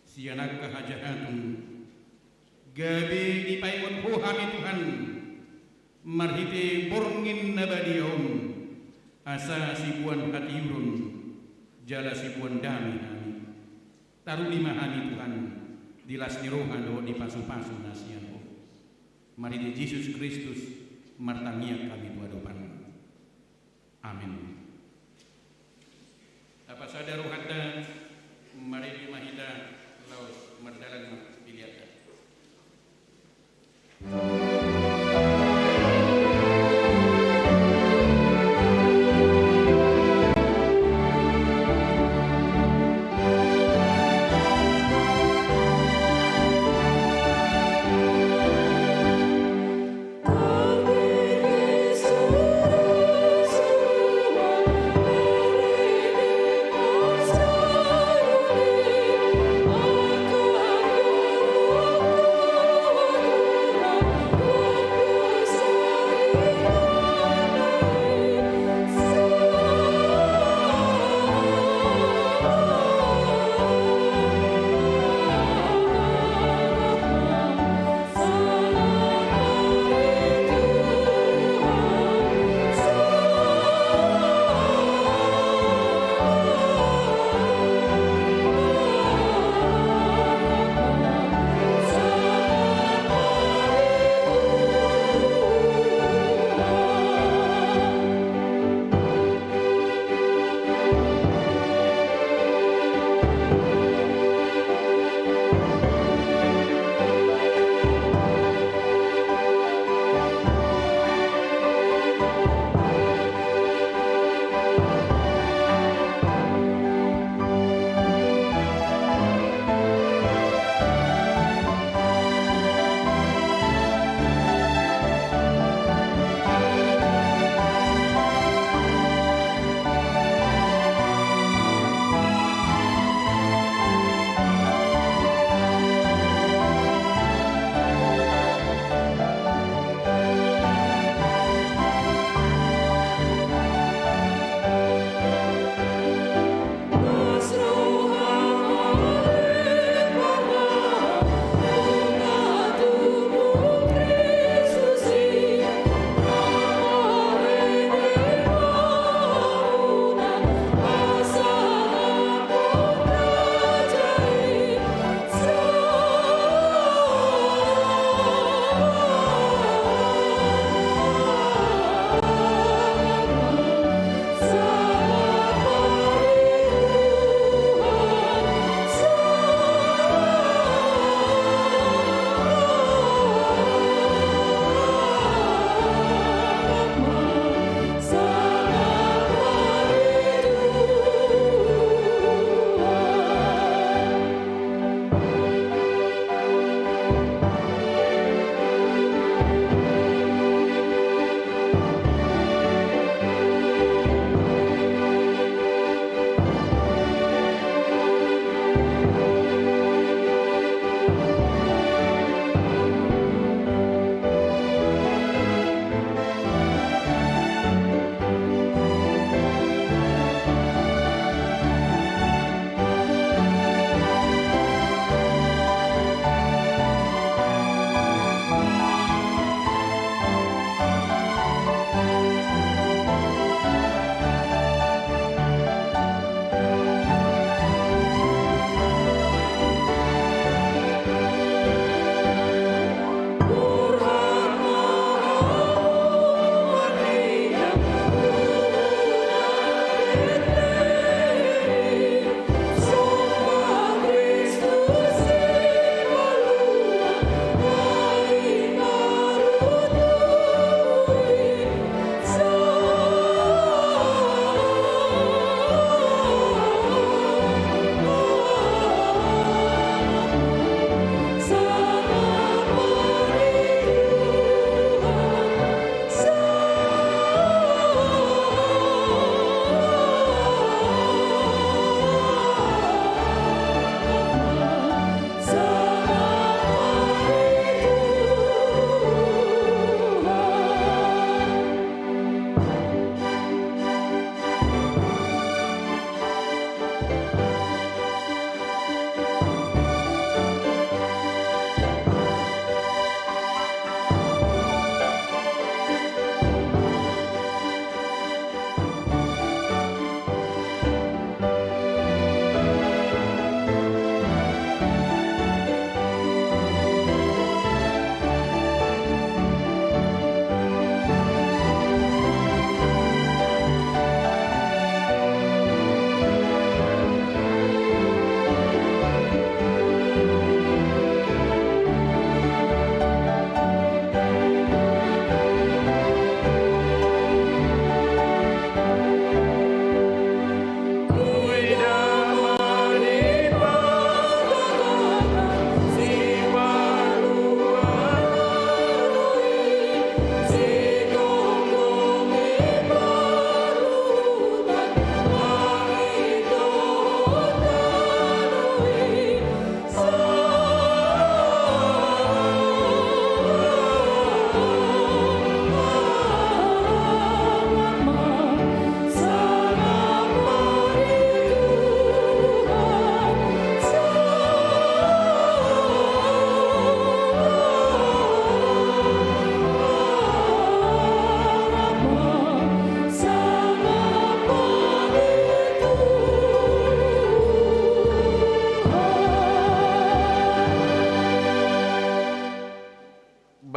sian angka hajahaton, gabe dipaingot Ho hami Tuhan, marhite borngin na badia on, asa siboan hatiuron jala siboan dame hami. Taruli ma hami Tuhan, di las ni roha dohot di pasu-pasu na sian Ho. Marhite Jesus Kristus, martangiang hami tu adopanMu. Amin. Tapasada rohanta, marende ma hita laos mardalan ma pelean.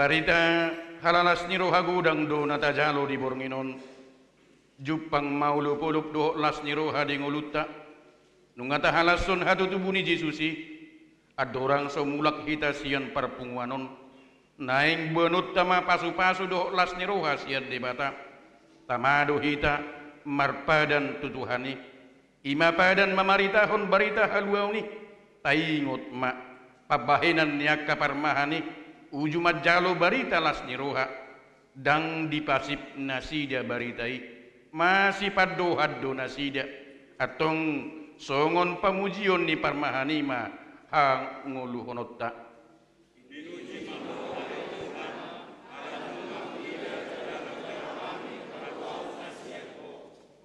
Barita halalas ni roha godang do na tajalo di borngin on. Jumpang ma olopolop dohot las ni roha di ngolunta, nunga tahalashon hatutubu ni Jesus i. Andorang so mulak hita sian parpunguan on, naeng boanonta ma pasupasu dohot las ni roha sian Debata. Tama do hita marpadan tu Tuhan i. I ma padan mamaritahon barita haluaon i. Taingot ma, pambahenan ni angka parmahan i, uju manjalo barita las ni roha. Ndang dipasip nasida barita i, masipandohan do nasida. Antong songon pamujion ni parmahan i ma hangoluhononta.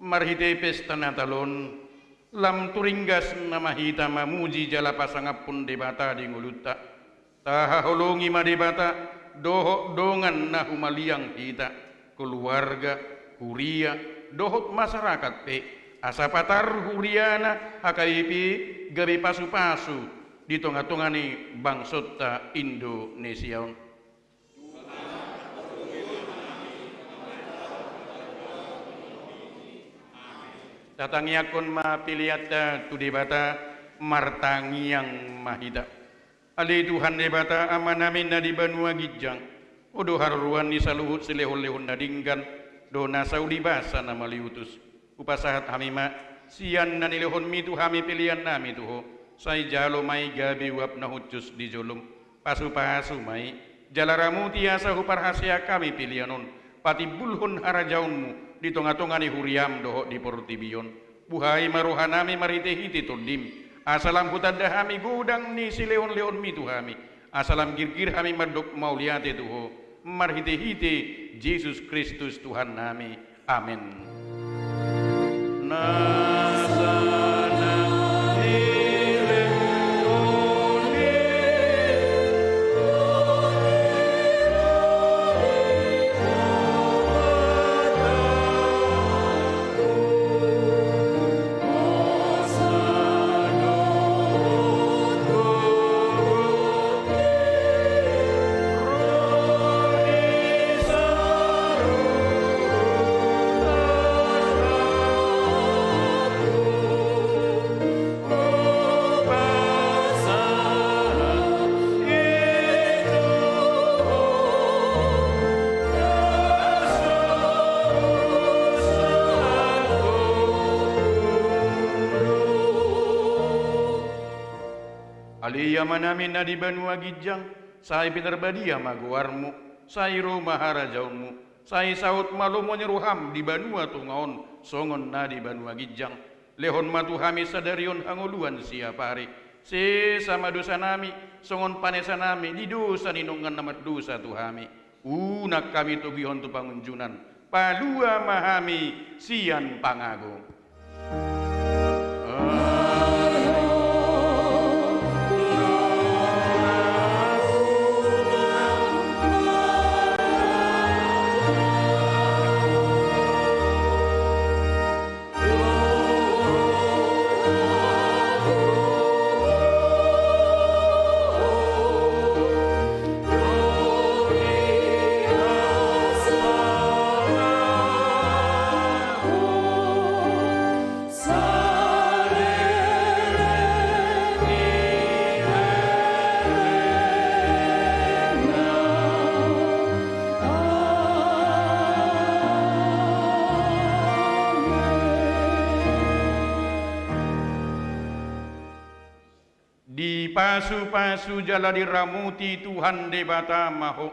Marhite pesta Natal on, lam turinggas nama hita mamuji jala pasangaphon Debata di ngolunta. Tahaholongi ma Debata dohot dongan na humaliang hita, keluarga, huria, dohot masyarakat pe, asa patar huriana H K B P gabe pasupasu di tongatonga ni bangsonta Indonesia on. Tatangiangkon ma peleanta tu Debata. Martangiang ma hita. Ale Tuhan Debata, Amanami na di banua ginjang, Ho do haroroan ni saluhut silehonlehon na denggan dohot na sauli basa na maliutus. Hupasahat hami ma sian na nilehonmi tu hami peleannami tu Ho, sai jalo ma i gabe uap na hushus di jolom. Pasupasu ma i, jala ramuti asa huparhaseang hami pelean on patimbulhon harajaonmu di tongatonga ni huriam dohot di portibi on. Buhai ma rohanami marhitehite Tondim, asa lam hutanda hami godang ni silehonlehonmi tu hami, asa lam girgir hami mandok mauliate tu Ho, marhitehite Jesus Kristus Tuhannami. Amen. Ale Amanami na di banua ginjang, sai pinarbadia ma goarmu, sai ro ma harajaonmu, sai saut ma lomo ni roham di banua tonga on songon na di banua ginjang. Lehon ma tu hami sadari on hangoluan siapari. Sesa ma dosanami songon panesanami di dosa ni dongan na mardosa tu hami. Unang hami togihon tu pangunjunan. Palua ma hami sian pangago. Dipasupasu jala diramuti Tuhan Debata ma ho.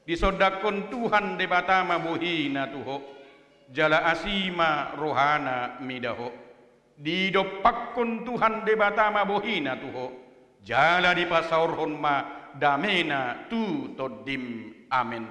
Disondangkon Tuhan Debata ma bohina tu ho, jala asi ma rohana mida ho. Didompakkon Tuhan Debata ma bohina tu ho, jala dipasaorhon ma damena tu tondim. Amen.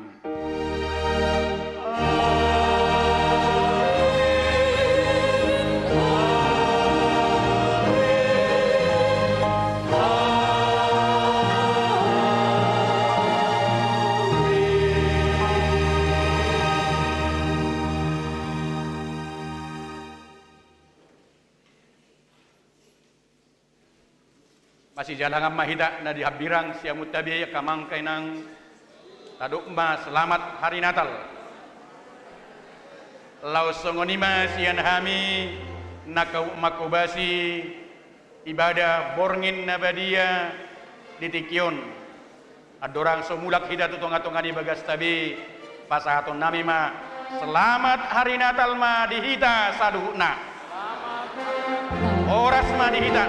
Masijalangan ma hita na di hambirang siamun tabe angka amang inang. Tadok ma selamat hari Natal. Laos songon i ma sian hami na mangkobasi ibadah borngin na badia di tingki on. Andorang so mulak hita tu tonga-tonga ni bagasta be, pasahaton nami ma selamat hari Natal ma di hita saluhutna. Horas ma di hita.